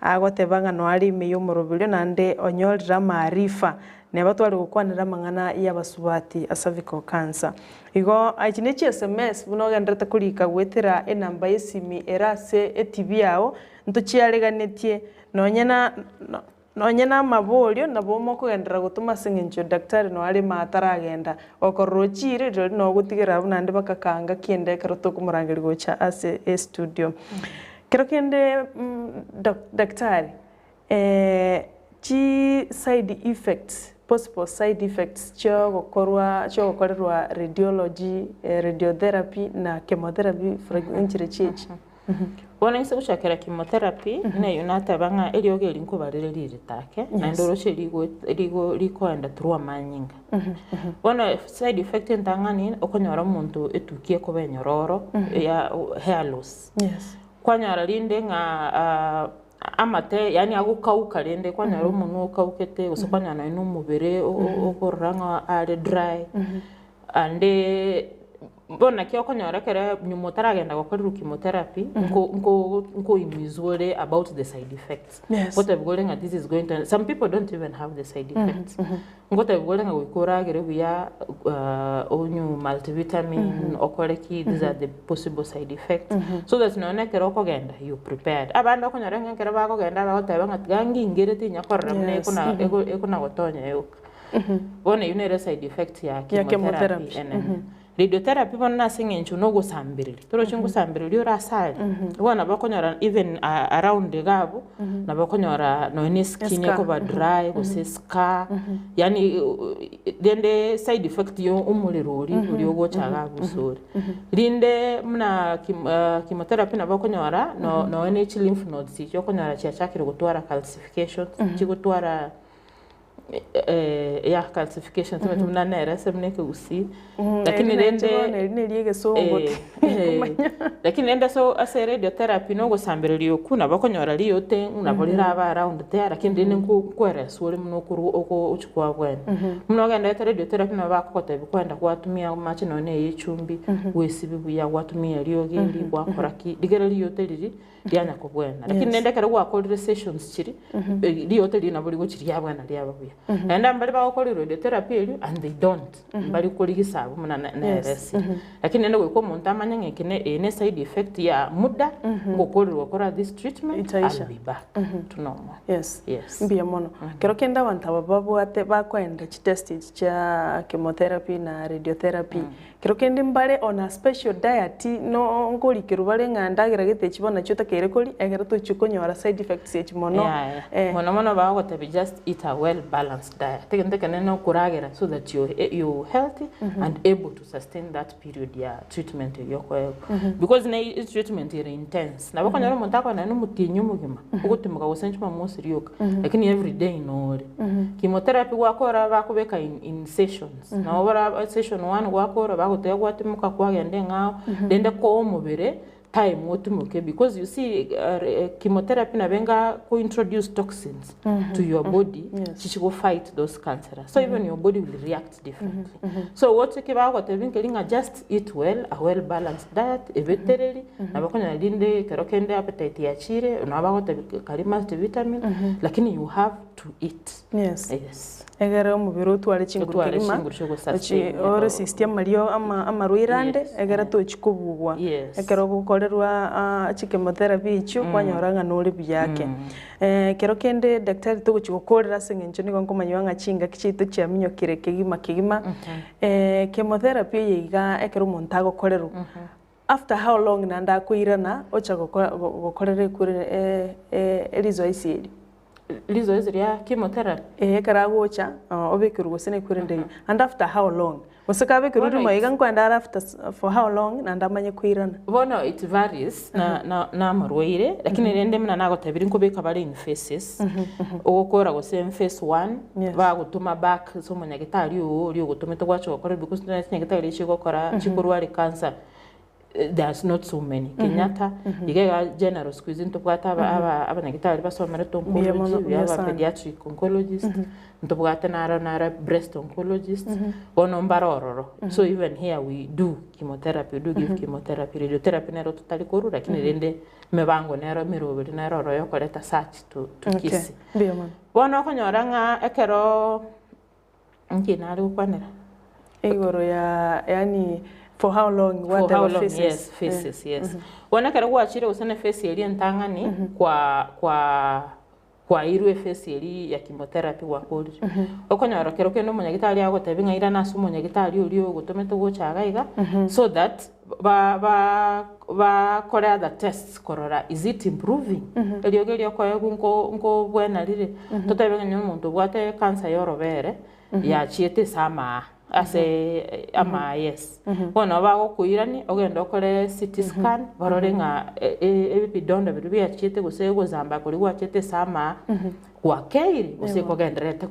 Speaker 4: agoteba ng'a noare ime y'omoroberio naende onyorire amaarifa, neba tware gokwanera amang'ana y'abasubati a cervical cancer. Igo echi ne chi sms buna ogendererete korika goetera enamba y'esimi ere ase etv yao, ntochiareganetie nonye na Nonye namaborio nabo mokogenderera gotoma ase engencho daktari noyo areme ataragenda. Gokorora ochiire, rirorio noo ogotigera abwo naende bakakanga kende ekero tokomorangeria gocha ase estudio. Kero kende daktari, chi side effects, possible side effects chiogokorwa chiogokorerwa radiology, radiotherapy na chemotherapy for enchera chiachi.
Speaker 5: Bono inse gochakera chemotherapy, neyio nateba ng'a eriogo eri nkobarire rirete ake, naende oroche rigo rigo rikoenda through amanyinga. Bono side effect entang'ani, okonyora omonto etukia ekoba enyororo ya hair loss. Kwanyora rinde ng'a amate yaani agokauka rende, kwanyora omonwe okaukete, gose kwanyora nonye na omobere okorora ng'a are dry, Ande bono naki okonyora ekere nyuma otaragenda gokorerwa chemotherapy, nko nko nkoimizwa ore about the side effects.
Speaker 4: Yes.
Speaker 5: Ngotebiwa ore ng'a this is going to, some people don't even have the side effects. Ngotebiwa ore ng'a goika oragere buya onywe multivitamin, okore ki, these are the possible side effects, so that nonya na ekero okogenda you prepared. Abande okonyora ng'a ekero bakogenda bagoteba ng'a tiga ngingere tinyakorora buna ekona ekona gotonya yoka. Bono eyio nere side effect ya
Speaker 4: Ya
Speaker 5: chemotherapy
Speaker 4: chemotherapy.
Speaker 5: enene. Radiotherapy bono nase eng'encho na ogosambereria, torochi ngosambereria ore ase aria, bono nabo okonyora even around iga abwo, nabo okonyora nonya na eskin
Speaker 4: Escar.
Speaker 5: ekoba dry gose escar, yaani rende side effect ya omorero oria oria ogocha iga abwo ase ore. Rinde buna chemotherapy nabo okonyora no nonya na echi lymph nodes echi okonyora chiachakire gotwara calcifications, chigotwara ya calcification timanyeti buna nere ase buna ekegusii lakini
Speaker 4: Eri
Speaker 5: rende
Speaker 4: bono eri neri egesongo
Speaker 5: eh, eh, lakini rende ase ase radiotherapy na ogosambereria okwo nabo okonyora riyote nabo riraba around there lakini rende nko nkoereswa ore buna okorwa oko ochia kwabwena. Buna ogenderete radiotherapy nabo bakogotebia kwenda gwatumia amache nonye na eye echumbi, gwesibia buya gwatumia eriogi eri gwakora ki, rigere riyote riria. rianya kobwena. Lakini
Speaker 4: Yes.
Speaker 5: rende ekero gwakorire sessions chiria, eh, riote riria nabo rigochi riabwena riaba buya. Naende mbare bagokorerwa radiotherapy erio and they don't, mbari korigisa abwo buna na-
Speaker 4: Yes.
Speaker 5: neresi. Lakini rende goika omonto amanye ng'a eke ne eye ne side effect ya muda, ngokorerwa kora this treatment,
Speaker 4: Itaisha.
Speaker 5: I'll be back to normal.
Speaker 4: Yes.
Speaker 5: Yes.
Speaker 4: Mbuya mono. Kero kende abanto aba babwate bakoenda chitest echi chia chemotherapy na radiotherapy, Kero kende mbare on a special diet no nkorikerwa bare ng'a ndagera gete echi bono nachio otakeire koria ekero tochia konyora side effects echi mono.
Speaker 5: Yaya,
Speaker 4: Eh.
Speaker 5: mono mono bagogotebia just eat a well balanced diet, egento ekenene okoragera so that you're you're healthy and able to sustain that period ya treatment eywo okoegwa. Because ne treatment ere intense, nabo okonyora omonto akogenda naende omotienyi omogima, ogotimboka gose jumamosi rioka, lakini everyday nore. Chemotherapy gwakora bakobeka in in sessions. Nabo bara session one gwakora bagoteba gwatimoka kwagenda eng'ao, rende koa omobere. time otimoke because you see chemotherapy nabo enga ko introduce toxins to your body chichi go fight those cancerous so even your body will react differently. So what eke bagotebia nkeri ng'a just eat well, a well balanced diet, ebetereri, nabo okonyora rinde ekero kende appetite yachire, nabo bagotebia karia multivitamin, lakini you have to eat.
Speaker 4: Yes.
Speaker 5: Yes.
Speaker 4: Egere omobere otware chinguru
Speaker 5: Otware
Speaker 4: kegima,
Speaker 5: chinguru chia
Speaker 4: ochi
Speaker 5: ogosustain
Speaker 4: oresistie amario ama amarwaire ande,
Speaker 5: Yes,
Speaker 4: egere tochi kobugwa.
Speaker 5: Yes.
Speaker 4: Ekero ogokorerwa chikemotherapy echio, kwanyora ng'a nore buya ake. Ekero kende daktari togochi gokorera ase eng'encho nigo nkomanywa ng'a chingaki chiaito chiaminyokire kegima kegima, chemotherapy eye iga ekero omonto agokorerwa, after how long naende akoirana ocha gokora gokorera ekure rizoezi eri?
Speaker 5: Rizoezi ria chemotherapy?
Speaker 4: Eeh ekero agocha obekerwe gose na ekwerende eyio, and after how long? Gose kabekerwe
Speaker 5: Bono
Speaker 4: rimo
Speaker 5: it
Speaker 4: iga nkoenda are after for how long naende amanye koirana?
Speaker 5: Bono it varies na na na amarwaire, lakini rende buna nagotebirie nkobeka bare in phases, ogokora gose in phase one,
Speaker 4: Yes.
Speaker 5: bagotoma back ase omonyagetari oo oria ogotomete gwacha gokora because nonye chinyagitari chigokora chikorwari cancer There's not so many. Kenyatta, iga iga general siku hizi ntobwate aba aba abanyagitari basomerete
Speaker 4: Mbuya mono,
Speaker 5: oncology, we
Speaker 4: mbuya
Speaker 5: have a
Speaker 4: sana.
Speaker 5: pediatric oncologist, ntobwate naro naro breast oncologist, bono mbare ororo. So even here we do chemotherapy, we do give chemotherapy, radiotherapy nero totari korwa lakini rende emebango nero emeroberi nero ororo yokoreta such to to
Speaker 4: Okay,
Speaker 5: Kisii.
Speaker 4: mbuya mono.
Speaker 5: Bono okonyora ng'a ekero Inki nare gokwanera?
Speaker 4: Igoro ya yaani for how long
Speaker 5: For how
Speaker 4: gwateba
Speaker 5: long,
Speaker 4: faces.
Speaker 5: yes, faces, yes. Bono ekero gwachire gose na efesi eria entang'ani, kwa kwa kwairwe efesi eria ya chemotherapy gwakorire, okonyora kero kende omonyagitari agotebia ng'a irana ase omonyagitari oria ogotomete gocha iga iga, so that ba ba bakore other tests korora is it improving, eriogi erio okoegwa nko nkobwena rire, totebe ng'a onye omonto obwate cancer ya orobere, yachiete ase amaa ase amaa yes. Bono nabo bagokoirania ogende okore CT scan barore ng'a ebidondo biria biachiete gose ogosamba koria gwachiete ase amaa gwakeire gose kogendererete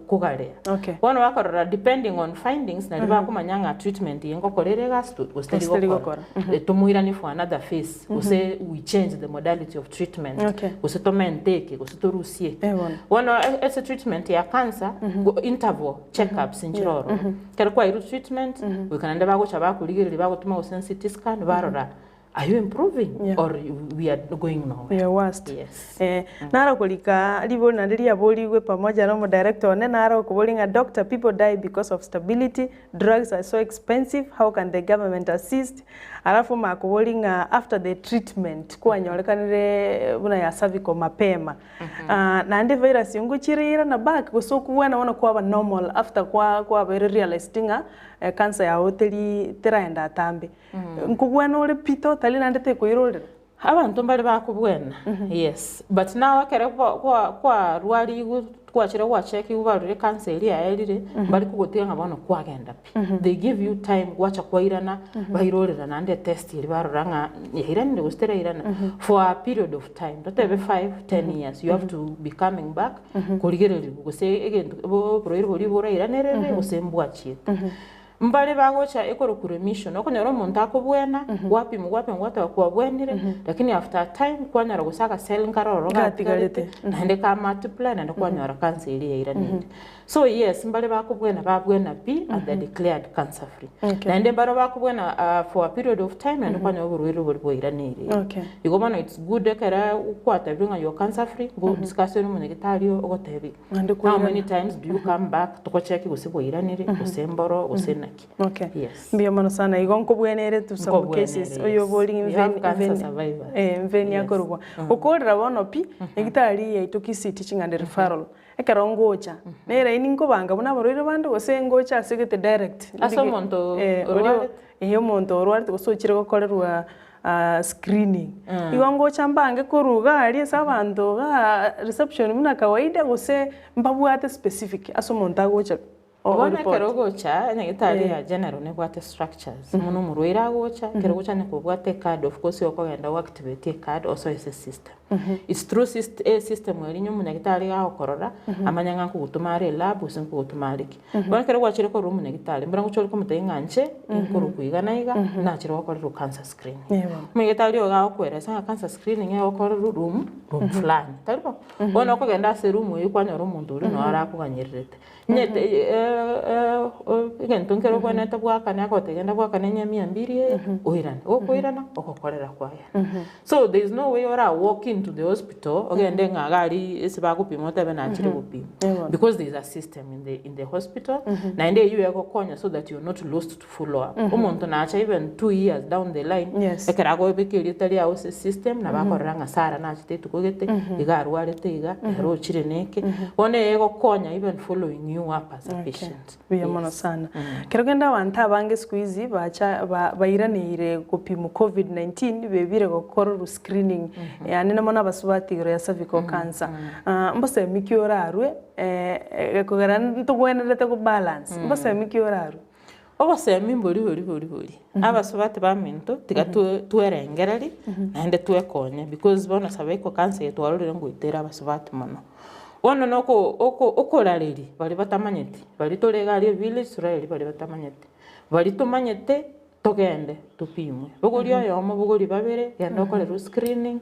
Speaker 5: kogarea.
Speaker 4: Okay.
Speaker 5: Bono bakorora depending on findings nario bakomanya ng'a treatment eye ngokora ere egasi gose teri
Speaker 4: Gose teri
Speaker 5: gokora.
Speaker 4: gokora.
Speaker 5: Tomoiranie for another phase gose we change the modality of treatment
Speaker 4: Okay.
Speaker 5: gose tomente eke gose torusie eke.
Speaker 4: Eh bono.
Speaker 5: Bono ase treatment ya cancer interval check ups nchire ororo. Ekero kwairwe treatment goika naende bagocha bakorigereria bagotoma gose CT scan barora Are you improving
Speaker 4: Yeah.
Speaker 5: or we are going nowhere?
Speaker 4: Your worst.
Speaker 5: Yes.
Speaker 4: Eh, naro korika ribori naende riaborigwe pamoja na omodirector one naro okoboria ng'a doctor people die because of stability, drugs are so expensive, how can the government assist? Alafu makoboria ng'a after the treatment kwanyorekanire buna ya cervical mapema Ah, naende virus ngochire irana back gose okobwana bono kwaba normal after kwa kwabeire realized ng'a cancer yago teri teraenda atambe. Nkobwena ore pi totally naende tekoirorera.
Speaker 5: Abanto mbare bakobwena, yes, but now ekero kwa kwa kwarwarigwe kwachire gwachekigwe barorire cancer eria yaerire, mbari kogotiga ng'a bono kwagenda pi. They give you time gwacha kwairana, bairorera naende etest eria barora ng'a yairanire gose terairana, for a period of time, totebe five, ten years, you have to be coming back korigereriwa gose egento bo oborwaire boria borairanerere gose mbwachiete. Mbare bagocha ekorokwa remission, okonyora omonto akobwena, gwapimwa gwapimwa gwateba kwabwenire, lakini after a time kwanyora gose agacell nkare ororo gatigarete,
Speaker 4: Gatigarete.
Speaker 5: naende ka multiply naende kwanyora cancer eria yairanire. So yes, mbare bakobwena babwena pi and they're declared cancer free.
Speaker 4: Okay.
Speaker 5: Naende mbaro bakobwena for a period of time naende kwanyora oborwaire oboria bwairanire.
Speaker 4: Okay.
Speaker 5: Igo bono it's good ekere kwatebiwe ng'a you're cancer free, go discuss na omonyagitari ogotebi
Speaker 4: Naende
Speaker 5: How
Speaker 4: koirana.
Speaker 5: many times do you come back togocheki gose bwairanire gose mboro gose naki.
Speaker 4: Okay.
Speaker 5: Yes.
Speaker 4: Mbuya mono sana igo nkobwenerete to some
Speaker 5: Nkobwenerete,
Speaker 4: cases
Speaker 5: yes.
Speaker 4: oyo obori
Speaker 5: We have cancer survivors.
Speaker 4: mveni
Speaker 5: Yes.
Speaker 4: akorokwa okorera bono pi nyagitari yaito Kisii Teaching and Referral ekero ngocha neraini nkobanga buna abarwaire bande gose ngocha ase gete direct
Speaker 5: Ase
Speaker 4: Ndige-
Speaker 5: omonto
Speaker 4: eh, oria
Speaker 5: orwarete?
Speaker 4: eh omonto orwarete gose ochire gokorerwa screening. Igo ngocha mbange korwa iga aria ase abanto igaa reception buna kawaida gose mbabwate specific ase omonto agocha
Speaker 5: Bono
Speaker 4: oripoti.
Speaker 5: ekero ogocha nyagetari ya general nebwate structures, buna omorwaire agocha, ekero ogocha onye kobwate ecard of course okogenda o activate ecard osoe ase esystem. It's through syst esystem eria onye omonyagitari gagokorora, amanye ng'a nkogotoma are elab gose nkogotoma are ki. Bono ekero gwachire korora omonyagitari, mbuna ngocha ore komotebia ng'a inche, nkorokwa iga na iga, nachire gokorerwa cancer screening. Omonyagitari oyo gagokoeresa ng'a cancer screening egokorerwa room, room fulani, tari bo? Bono okogenda ase eroom eywo kwanyora omonto oria noo arakoganyererete. Onye egento nkere obwenerete bwakane agote genda bwakane onye mia mbiri eye, oirane. Gokoirana, ogokorera kwagenda. So there is no way ora walk into the hospital, ogende ng'a iga aria ase bagopima otebe nachire gopima. Because there is a system in the in the hospital, naende eywo egokonya so that you are not lost to follow up. Omonto nacha even 2 years down the line, ekero akobeka erieta riago ase esystem, nabo akorora ng'a Sarah nachete rituko gete, iga arwarete iga, ere ochire neke. Bono eye egokonya even following you up as a patient.
Speaker 4: Buya mono sana. Kero kende abanto abange siku hizi bacha ba bairaneire gopimwa covid 19 bebire gokorerwa screening yaani na mono abasubati igoro ya cervical cancer. Mbosemi ki orarwe ekogera ntogwenerete go balance, mbosemi ki orarwe?
Speaker 5: Obosemi mbori bori bori bori, abasubati baminto tiga twe twerengereri naende twekonye because bono cervical cancer eye twarorire ngoitera abasubati mono. Bono na oko oko okorareria baria batamanyeti, baria tore iga aria evillage torarerie baria batamanyeti, baria tomanyete togende topimwe, bogoria oyomo bogoria babere, genda okorerwe screening,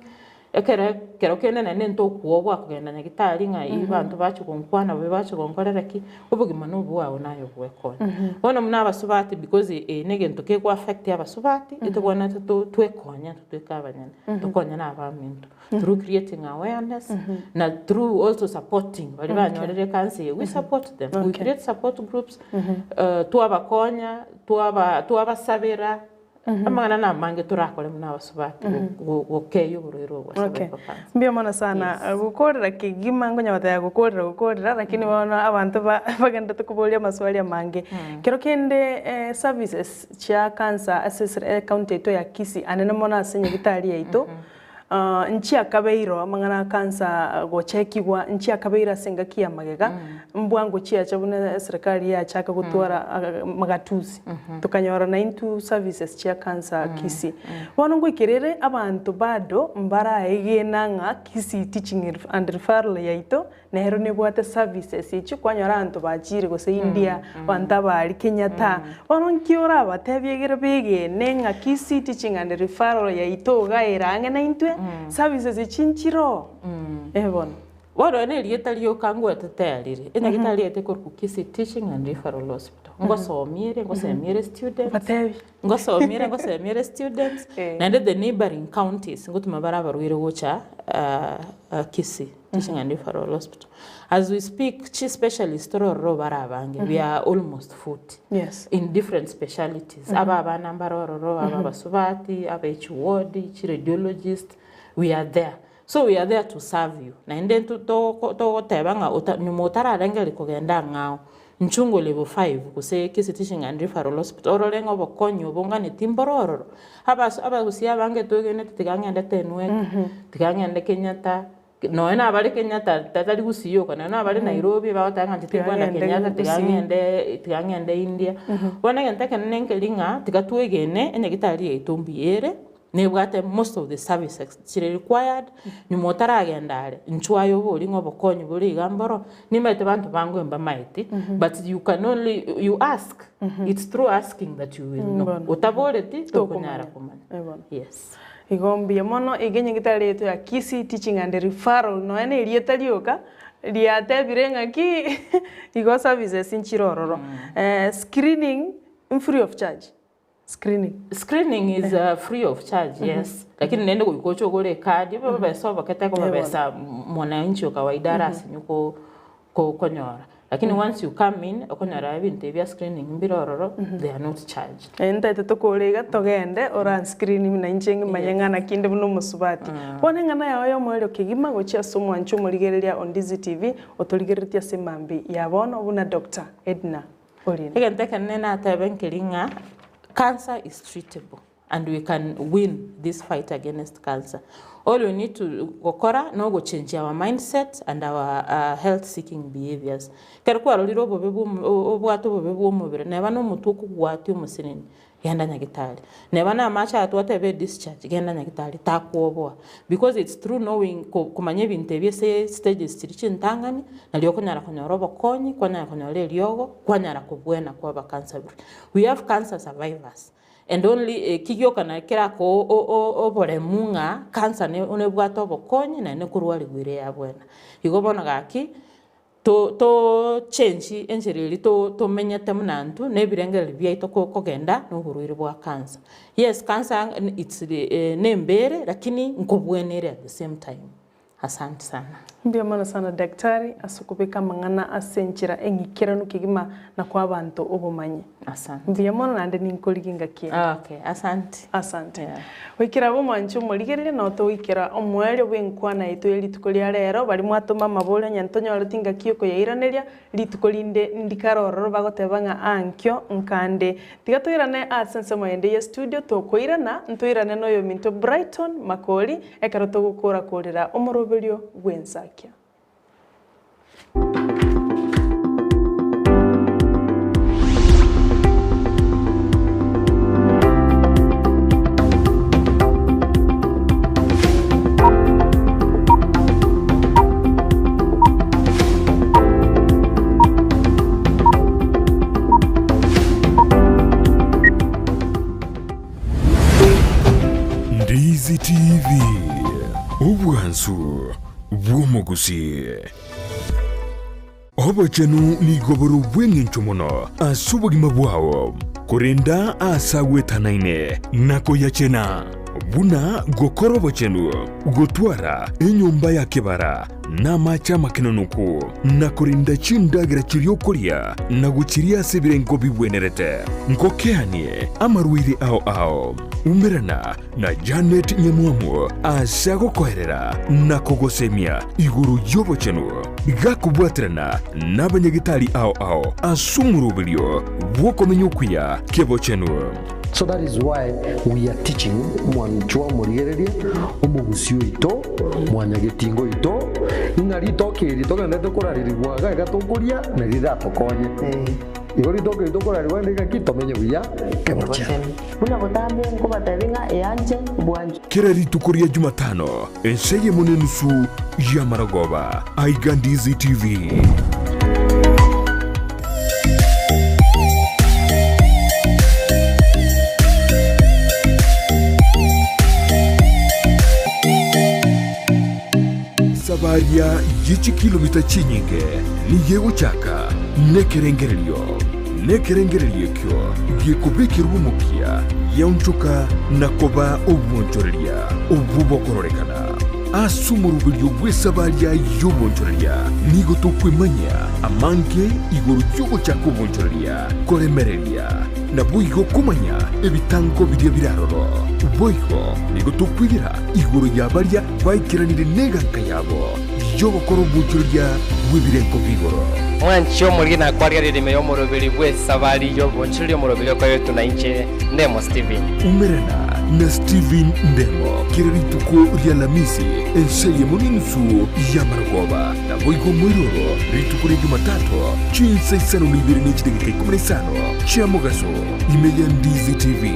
Speaker 5: ekere ekero kende naende ntokwoboa kogenda nyagetari ng'a ii banto bache gonkwana bobe bache gonkorera ki, obogima na obwao naye obwekonye. Bono buna abasubati because eye na egento kego affect abasubati, etobwenerete to twekonye intwe tweka abanyene, tokonye na abaminto through creating awareness na through also supporting baria banyorire ekansa eye, we support them, we create support groups, twabakonya, twaba twabasabera, amang'ana na amange torakore buna abasubati gokeyia oborwaire obo bwa cervical cancer.
Speaker 4: Mbuya mono sana. Gokorera kegima nkonya goteba gokorera gokorera lakini bono abanto bagenderete koboria amaswali amange. Kero kende services chia cancer ase ecounty yaito ya Kisii anene mono ase nyagitari yaito, Nchiakabeirwe amang'ana a cancer gochekigwa, nchiakabeirwe ase engaki ya magega, mbwango chiacha buna eserekari yachaka gotwara magatusi, tokanyora naintwe services chia cancer Kisii. Bono ngoikera ere abanto bado mbaraegena ng'a Kisii Teaching and Referral yaito Nero nebwate services echio kwanyora abanto bachire gose India, abanto abaaria Kenyatta, bono nki orabatebie egere begene ng'a Kisii Teaching and Referral yaito iga ere ang'e naintwe, services echi nchiroo? Eh bono.
Speaker 5: Bono ere erieta rioka ngwetete rire, enyagitari yaito ekorokwa Kisii Teaching and Referral Hospital, ngosomia ere, ngosemia ere students,
Speaker 4: Batebi.
Speaker 5: ngosomia ere, ngosemia ere students, naende the neighbouring counties ngotuma bare abarwaire gocha Kisii Teaching and Referral Hospital. As we speak, chi specialist tore ororo bare abange, we are almost 40 in different specialities, aba abana mbare ororo, aba abasubati, aba echiward, chi radiologist, we are there. So we are there to serve you. Naende nto toko togoteba ng'a ota nyuma otararengereria kogenda ang'ao, nchungo level 5 gose Kisii Teaching and Referral Hospital orore ng'a obokonyi obonganeti mboro ororo. Abaso abagusii abange twegenete tiga ng'ende Tenwek, tiga ng'ende Kenyatta, nonya na abare Kenyatta tatari gusii yoka, nonya na abare Nairobi bagoteba ng'a inche tinkwenda
Speaker 4: Tiga ng'ende
Speaker 5: Kenyatta tiga
Speaker 4: Gusii.
Speaker 5: ng'ende tiga ng'ende India. Bono egento ekenene nkeri ng'a tiga twegene enyagitari yaito mbuya ere, nebwate most of the services chire required, nyuma otaragenda are, inchuo aye obori ng'a obokonyi bore iga mboro, nimanyete banto bango mbamaeti, but you can only you ask, it's through asking that you will know.
Speaker 4: Bono.
Speaker 5: Otaboreti, tokonyara komanya.
Speaker 4: Eh bono.
Speaker 5: Yes.
Speaker 4: Igo mbuya mono, iga enyagitari yaito ya Kisii Teaching and Referral nonya na erieta rioka, riatebire ng'aki igo services nchire ororo. Screening free of charge, screening.
Speaker 5: Screening is free of charge yes, lakini naende goika oche ogore ecard, obobesa obokete kobobesa mwananchi wa kawaida arasinye ko ko konyora. Lakini once you come in, okonyora ebinto ebi bia screening mbire ororo, they are not charged.
Speaker 4: Ntaete tokore iga togende ora screen buna inche ng'imanye ng'a naki inde buna omosubati. Bono eng'ana yao ya omoerio kegima gochia ase omwancho omorigereria on Ndizi TV otorigereretie ase emambi ya bono buna Doctor Edna Orina.
Speaker 5: Egento ekenene natebe nkeri ng'a cancer is treatable. and we can win this fight against cancer. All we need to gokora na ogochengi our mindset and our health seeking behaviours. Ekero kwarorire obobe bwa omo obwate obobe bwa omobere neba na omotwe okogwatia omoseneni, genda nyagitari. Neba na amache aya twateba edischarge, genda nyagitari takwoboa because it's through knowing ko komanya ebinto ebi ase stages chiria chintang'ani, nario okonyara konyora obokonyi, kwanyara konyora eriogo, kwanyara kobwena kwaba cancer free. We have cancer survivors. And only eki gioka naye kerakoe oboremu ng'a cancer nebwate obokonyi naende korwarigwa ere yabwena. Igo bono gaki, to to change enchera eria to tomenyete buna intwe na ebirengererio biaito kogenda na oborwaire bwa cancer. Yes cancer it's nembere lakini nkobwena ere at the same time. Asante sana.
Speaker 4: Mbuya mono sana Daktari ase okobeka amang'ana ase enchera eng'ikeranu kegima na koa abanto obomanyi.
Speaker 5: Asante.
Speaker 4: Mbuya mono naende ninkorigia engaki ende.
Speaker 5: Okay, asante.
Speaker 4: Asante.
Speaker 5: Yeah.
Speaker 4: Goikera abwo mwanche omorigereria nabo togoikera omoerio bw'enkwana yaito ye rituko ria rero, baria mwatoma amaborio onye ntonyoreti engaki yokoyairaneria, Rituko rinde ndikare ororo bagoteba ng'a ankio nkande. Tiga toirane ase ensemo ende ye studio tokoirana, ntoirane noyominto Brighton Makori ekero togokorakorera omoroberio bw'ensakia.
Speaker 1: Ndizi TV, obwansu bw'omogusii. Obochenu nigo bore obw'engencho mono ase obogima bwao, korenda aase agwetanaine na koyachena, buna gokora obochenu, gotwara enyomba ya kebara na amache amakenonoku, na korenda chindagera chiria okoria na gochiria ase ebirengo bigwenerete. Ngokeanie amarwaire ao ao. Umerana na Janet Nyamwamu ase agokoerera na kogosemia igoro y'obochenu, gakobwaterana nabanyagitari ao ao ase omoroberio bw'okomenya okuya kebochenu.
Speaker 2: So that is why we are teaching mwanchwa omorigereria, omogusi oito, mwanyagetinga oito, ng'a ritoke eri togenderete korarerigwa iga iga tokoria nari riratokonye. Igo ritoke eri tokorarigwa rende ng'aki tomenye buya kebochenu.
Speaker 3: Buna botambe nkobatebia ng'a eanche bwanchwe.
Speaker 1: Kera rituko ria Jumatano, ensa eyemo na enusu y'amarogoba, aiga Ndizi TV. Esabaria ye chikilomita chinyinge nigo egochaka nekerengererio, nekerengererio ekio gekobekerwa omokia giaonchoka na koba obwonchoreria obwo bokororekana. Ase omoroberio bw'esabaria y'obwonchoreria nigo tokwemanyia amange igoro y'ogochaka obwonchoreria, koremereria, naboigo komanya ebitango biria bire aroro. Boigo nigo tokwegera igoro ya baria Baikeranire neganka yabo y'ogokora obonchoreria bw'ebirengo bi'igoro.
Speaker 6: Mwanche omoriri na kwarigereria ime y'omoroberi bw'esabari y'obonchoreria omoroberi okoretwe na inche, Ndemo Stephen.
Speaker 1: Umerana na Stephen Ndemo kera rituko ri'Alamisi ensa eyemo n'enusu y'amarogoba, naboigo moiroro rituko ria Jumatatu chinsa isano na ibere ne chidageka ikomi na isano chia mogaso ime ya Ndizi TV.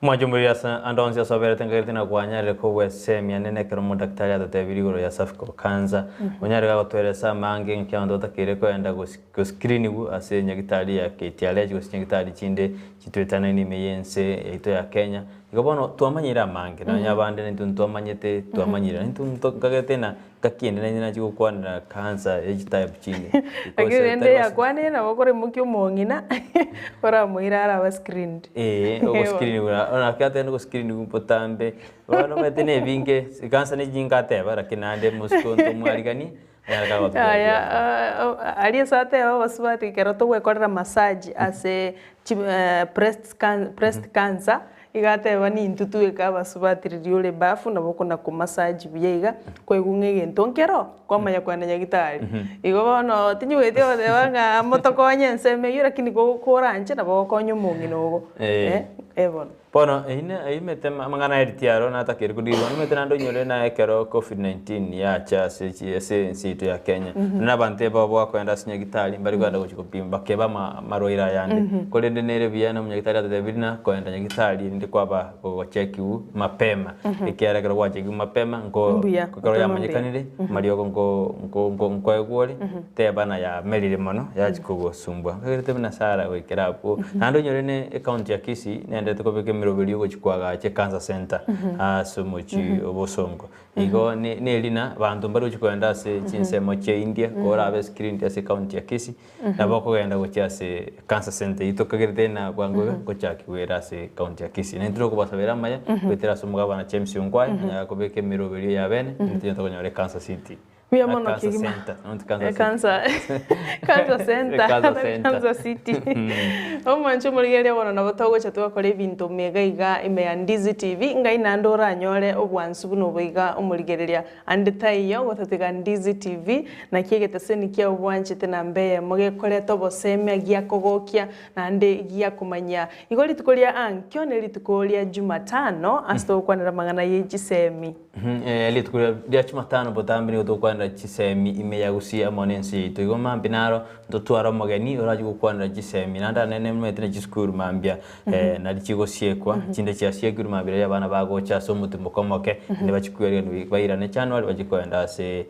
Speaker 7: Omwancho omoriri ase ande onsi ase oberete nkagerete na kwanyarire kogwesemia nene ekero omodaktari atotebirie igoro ya cervical cancer, onyare gagotoeresa amange ng'aki abanto batakeire koenda gosi goscreenigwa ase enyagitari ya KTRH gose chinyagitari chinde chitoetanaine ime y'ense yaito ya Kenya. Igo bono twamanyire amange nonya abande naintwe ntwamanyete twamanyire naintwe nto nkagerete na Ngaki ende nainche nachia gokwanera cancer ye chitype chinde
Speaker 4: Lakini
Speaker 7: because
Speaker 4: rende
Speaker 7: tari bas-
Speaker 4: yakwanire nabo okoraimokia omong'ina oramoire araba screened.
Speaker 7: Ee, ogoscreen buna bono naki atagete goscreen botambe, bono omanyete na ebinge, cancer ne chinyinge ateba lakini naende mosike onto mwariganie.
Speaker 4: Aya, aria ase ateba abasubati ekero togwekorera massage ase chi breast can breast cancer, iga ateba nintwe tweka abasubati riria ore bafu nabo okona ko massage buya iga, kwaigwa ng'a egento nkero, kwamanya kogenda nyagetari. Igo bono tinyigweti ogoteba ng'a motokonye ensemo eywo lakini ko koranche nabo ogokonya omong'ina ogo, eh bono.
Speaker 7: Bono eyio eyio omanyete amang'ana aya ritiaro natakeire kodirwa, omanyete naende onyore naye ekero covid 19 yacha ase chi ase ense yaito ya Kenya, buna abanto eba bakoenda ase nyagitari mbari kogenda gochia gopima bakeba ama amarwaire aya ande. Korende nere buya na omonyagitari atotebiri ng'a koenda nyagitari erinde kwaba gogochekiwu mapema, ekiagera ekero gwachekiwu mapema nko
Speaker 4: Mbuya,
Speaker 7: ekero
Speaker 4: otoma mbuya.
Speaker 7: yamanyekanire amariogo nko nko nko nkoegwa ore, teba na yamerire mono yachia kogosumbua. Nkagerete buna Sarah goikera abwo, naende onyore ne ecounty ya Kisii nendete kobeka emeroberio gochia koagacha ecancer center ase omochie o Bosongo. Igo ne nerina abanto mbari gochia kogenda ase chinsemo chia India korabe screened ase ecounty ya Kisii, nabo okogenda gochia ase cancer center eyio tokagerete na bwango iga ngochakigwa ere ase ecounty ya Kisii. Naintwe tokobasabera amaya goetera ase omogabana James Ongwae anyare kobeka emeroberio ya bene, intwe tonyare konyora ecancer city.
Speaker 4: Mbuya mono
Speaker 7: Cancer
Speaker 4: kegima.
Speaker 7: center, not cancer city.
Speaker 4: Cancer, cancer center,
Speaker 7: Cancer center.
Speaker 4: cancer city. Omwancho omorigereria bono nabo togocha twakora ebinto mega iga ime ya Ndizi TV, ngai naende oranyore obwansu buna obo iga omorigereria ande taiyo gotatiga Ndizi TV, naki egeteseni kiao bwanchete namba eyemo gekoreta obosemia giakogokia naende giakomanyia. Igo rituko ria ankio ne rituko ria Jumatano ase togokwanera amang'ana ye chisemi.
Speaker 7: Rituko ria Jumatano botambe nigo togokwanera chisemi ime ya Gusii amo nense yaito. Igo mambia naro ntotware omogeni orache gokwanera chisemi naende anene omanyete ne chisukuru mambia nari chigosiekwa, chinde chiasiekirwe mambia riria abana bagocha ase omotimoko omoke naende bachie kweariganiwa bairane January bachie kogenda ase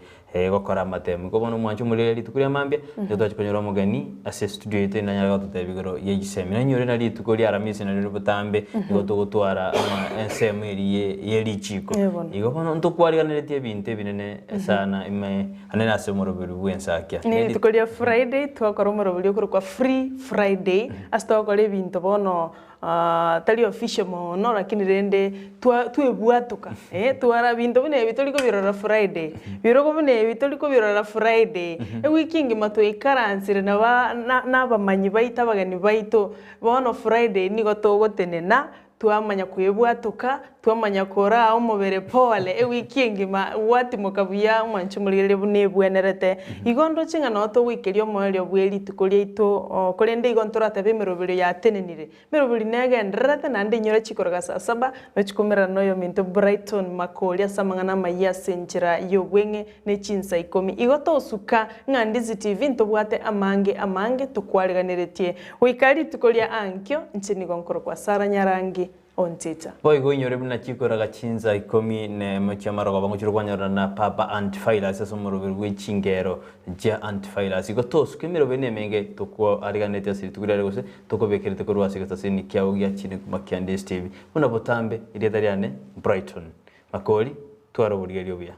Speaker 7: gokora amatemo. Igo bono omwanche omorere rituko ria mambia, nigo twachi konyora omogeni ase estudio yaito nanyare gototebia igoro ye chisemi. Nainyore na rituko ria Aramisi nario rire botambe, nigo togotwara ama ensemo eria ye ye richiko.
Speaker 4: Eh bono.
Speaker 7: Igo bono ntokwariganeretie ebinto ebinene sana ime anene ase omoroberi bw'ensakia.
Speaker 4: Ne rituko ria Friday twakora omoroberi okorokwa Free Friday, ase togokora ebinto bono tari official mono lakini rende twa twebwatoka eh, twara binto buna ebi tori kobirora Friday, birogo buna ebi tori kobirora Friday, ewiki engima twaikaransire naba na nabamanyi baito abageni baito, bono Friday nigo togotenena, twamanya kwebwatoka, twamanya koraa omobere pole ewiki engima gwatimoka buya omwanche omorigereria buna ebwenerete. Igo ndoche ng'a noo togoikeria omoerio bwe rituko riaito korende igo ntoratebe emeroberio yatenenire. Emeroberio negendererete naende inyore chikoroga saa saba, nochikomerana na oyominto Brighton Makori ase amang'ana amayia ase enchera y'obweng'e ne chinsa ikomi. Igo tosuka ng'a Ndizi TV ntobwate amange amange tokwariganeretie. Goika rituko ria ankio, inche nigo nkorokwa Sarah Nyarangi Onticha.
Speaker 7: Boigo inyore buna chikoraga chinsa ikomi nemo chi'amarogoba ngochire kwanyorana na Papa Antiphilus ase omoroberi bwe chingero chia Antiphilus. Igo tosuke emeroberi nemenge tokoariganetie ase rituko riare gose tokobekerete korwa ase egetasini kiao gia chini kuma kia Ndizi TV. Buna botambe, erieta riane Brighton Makori, twara oborigereria obuya.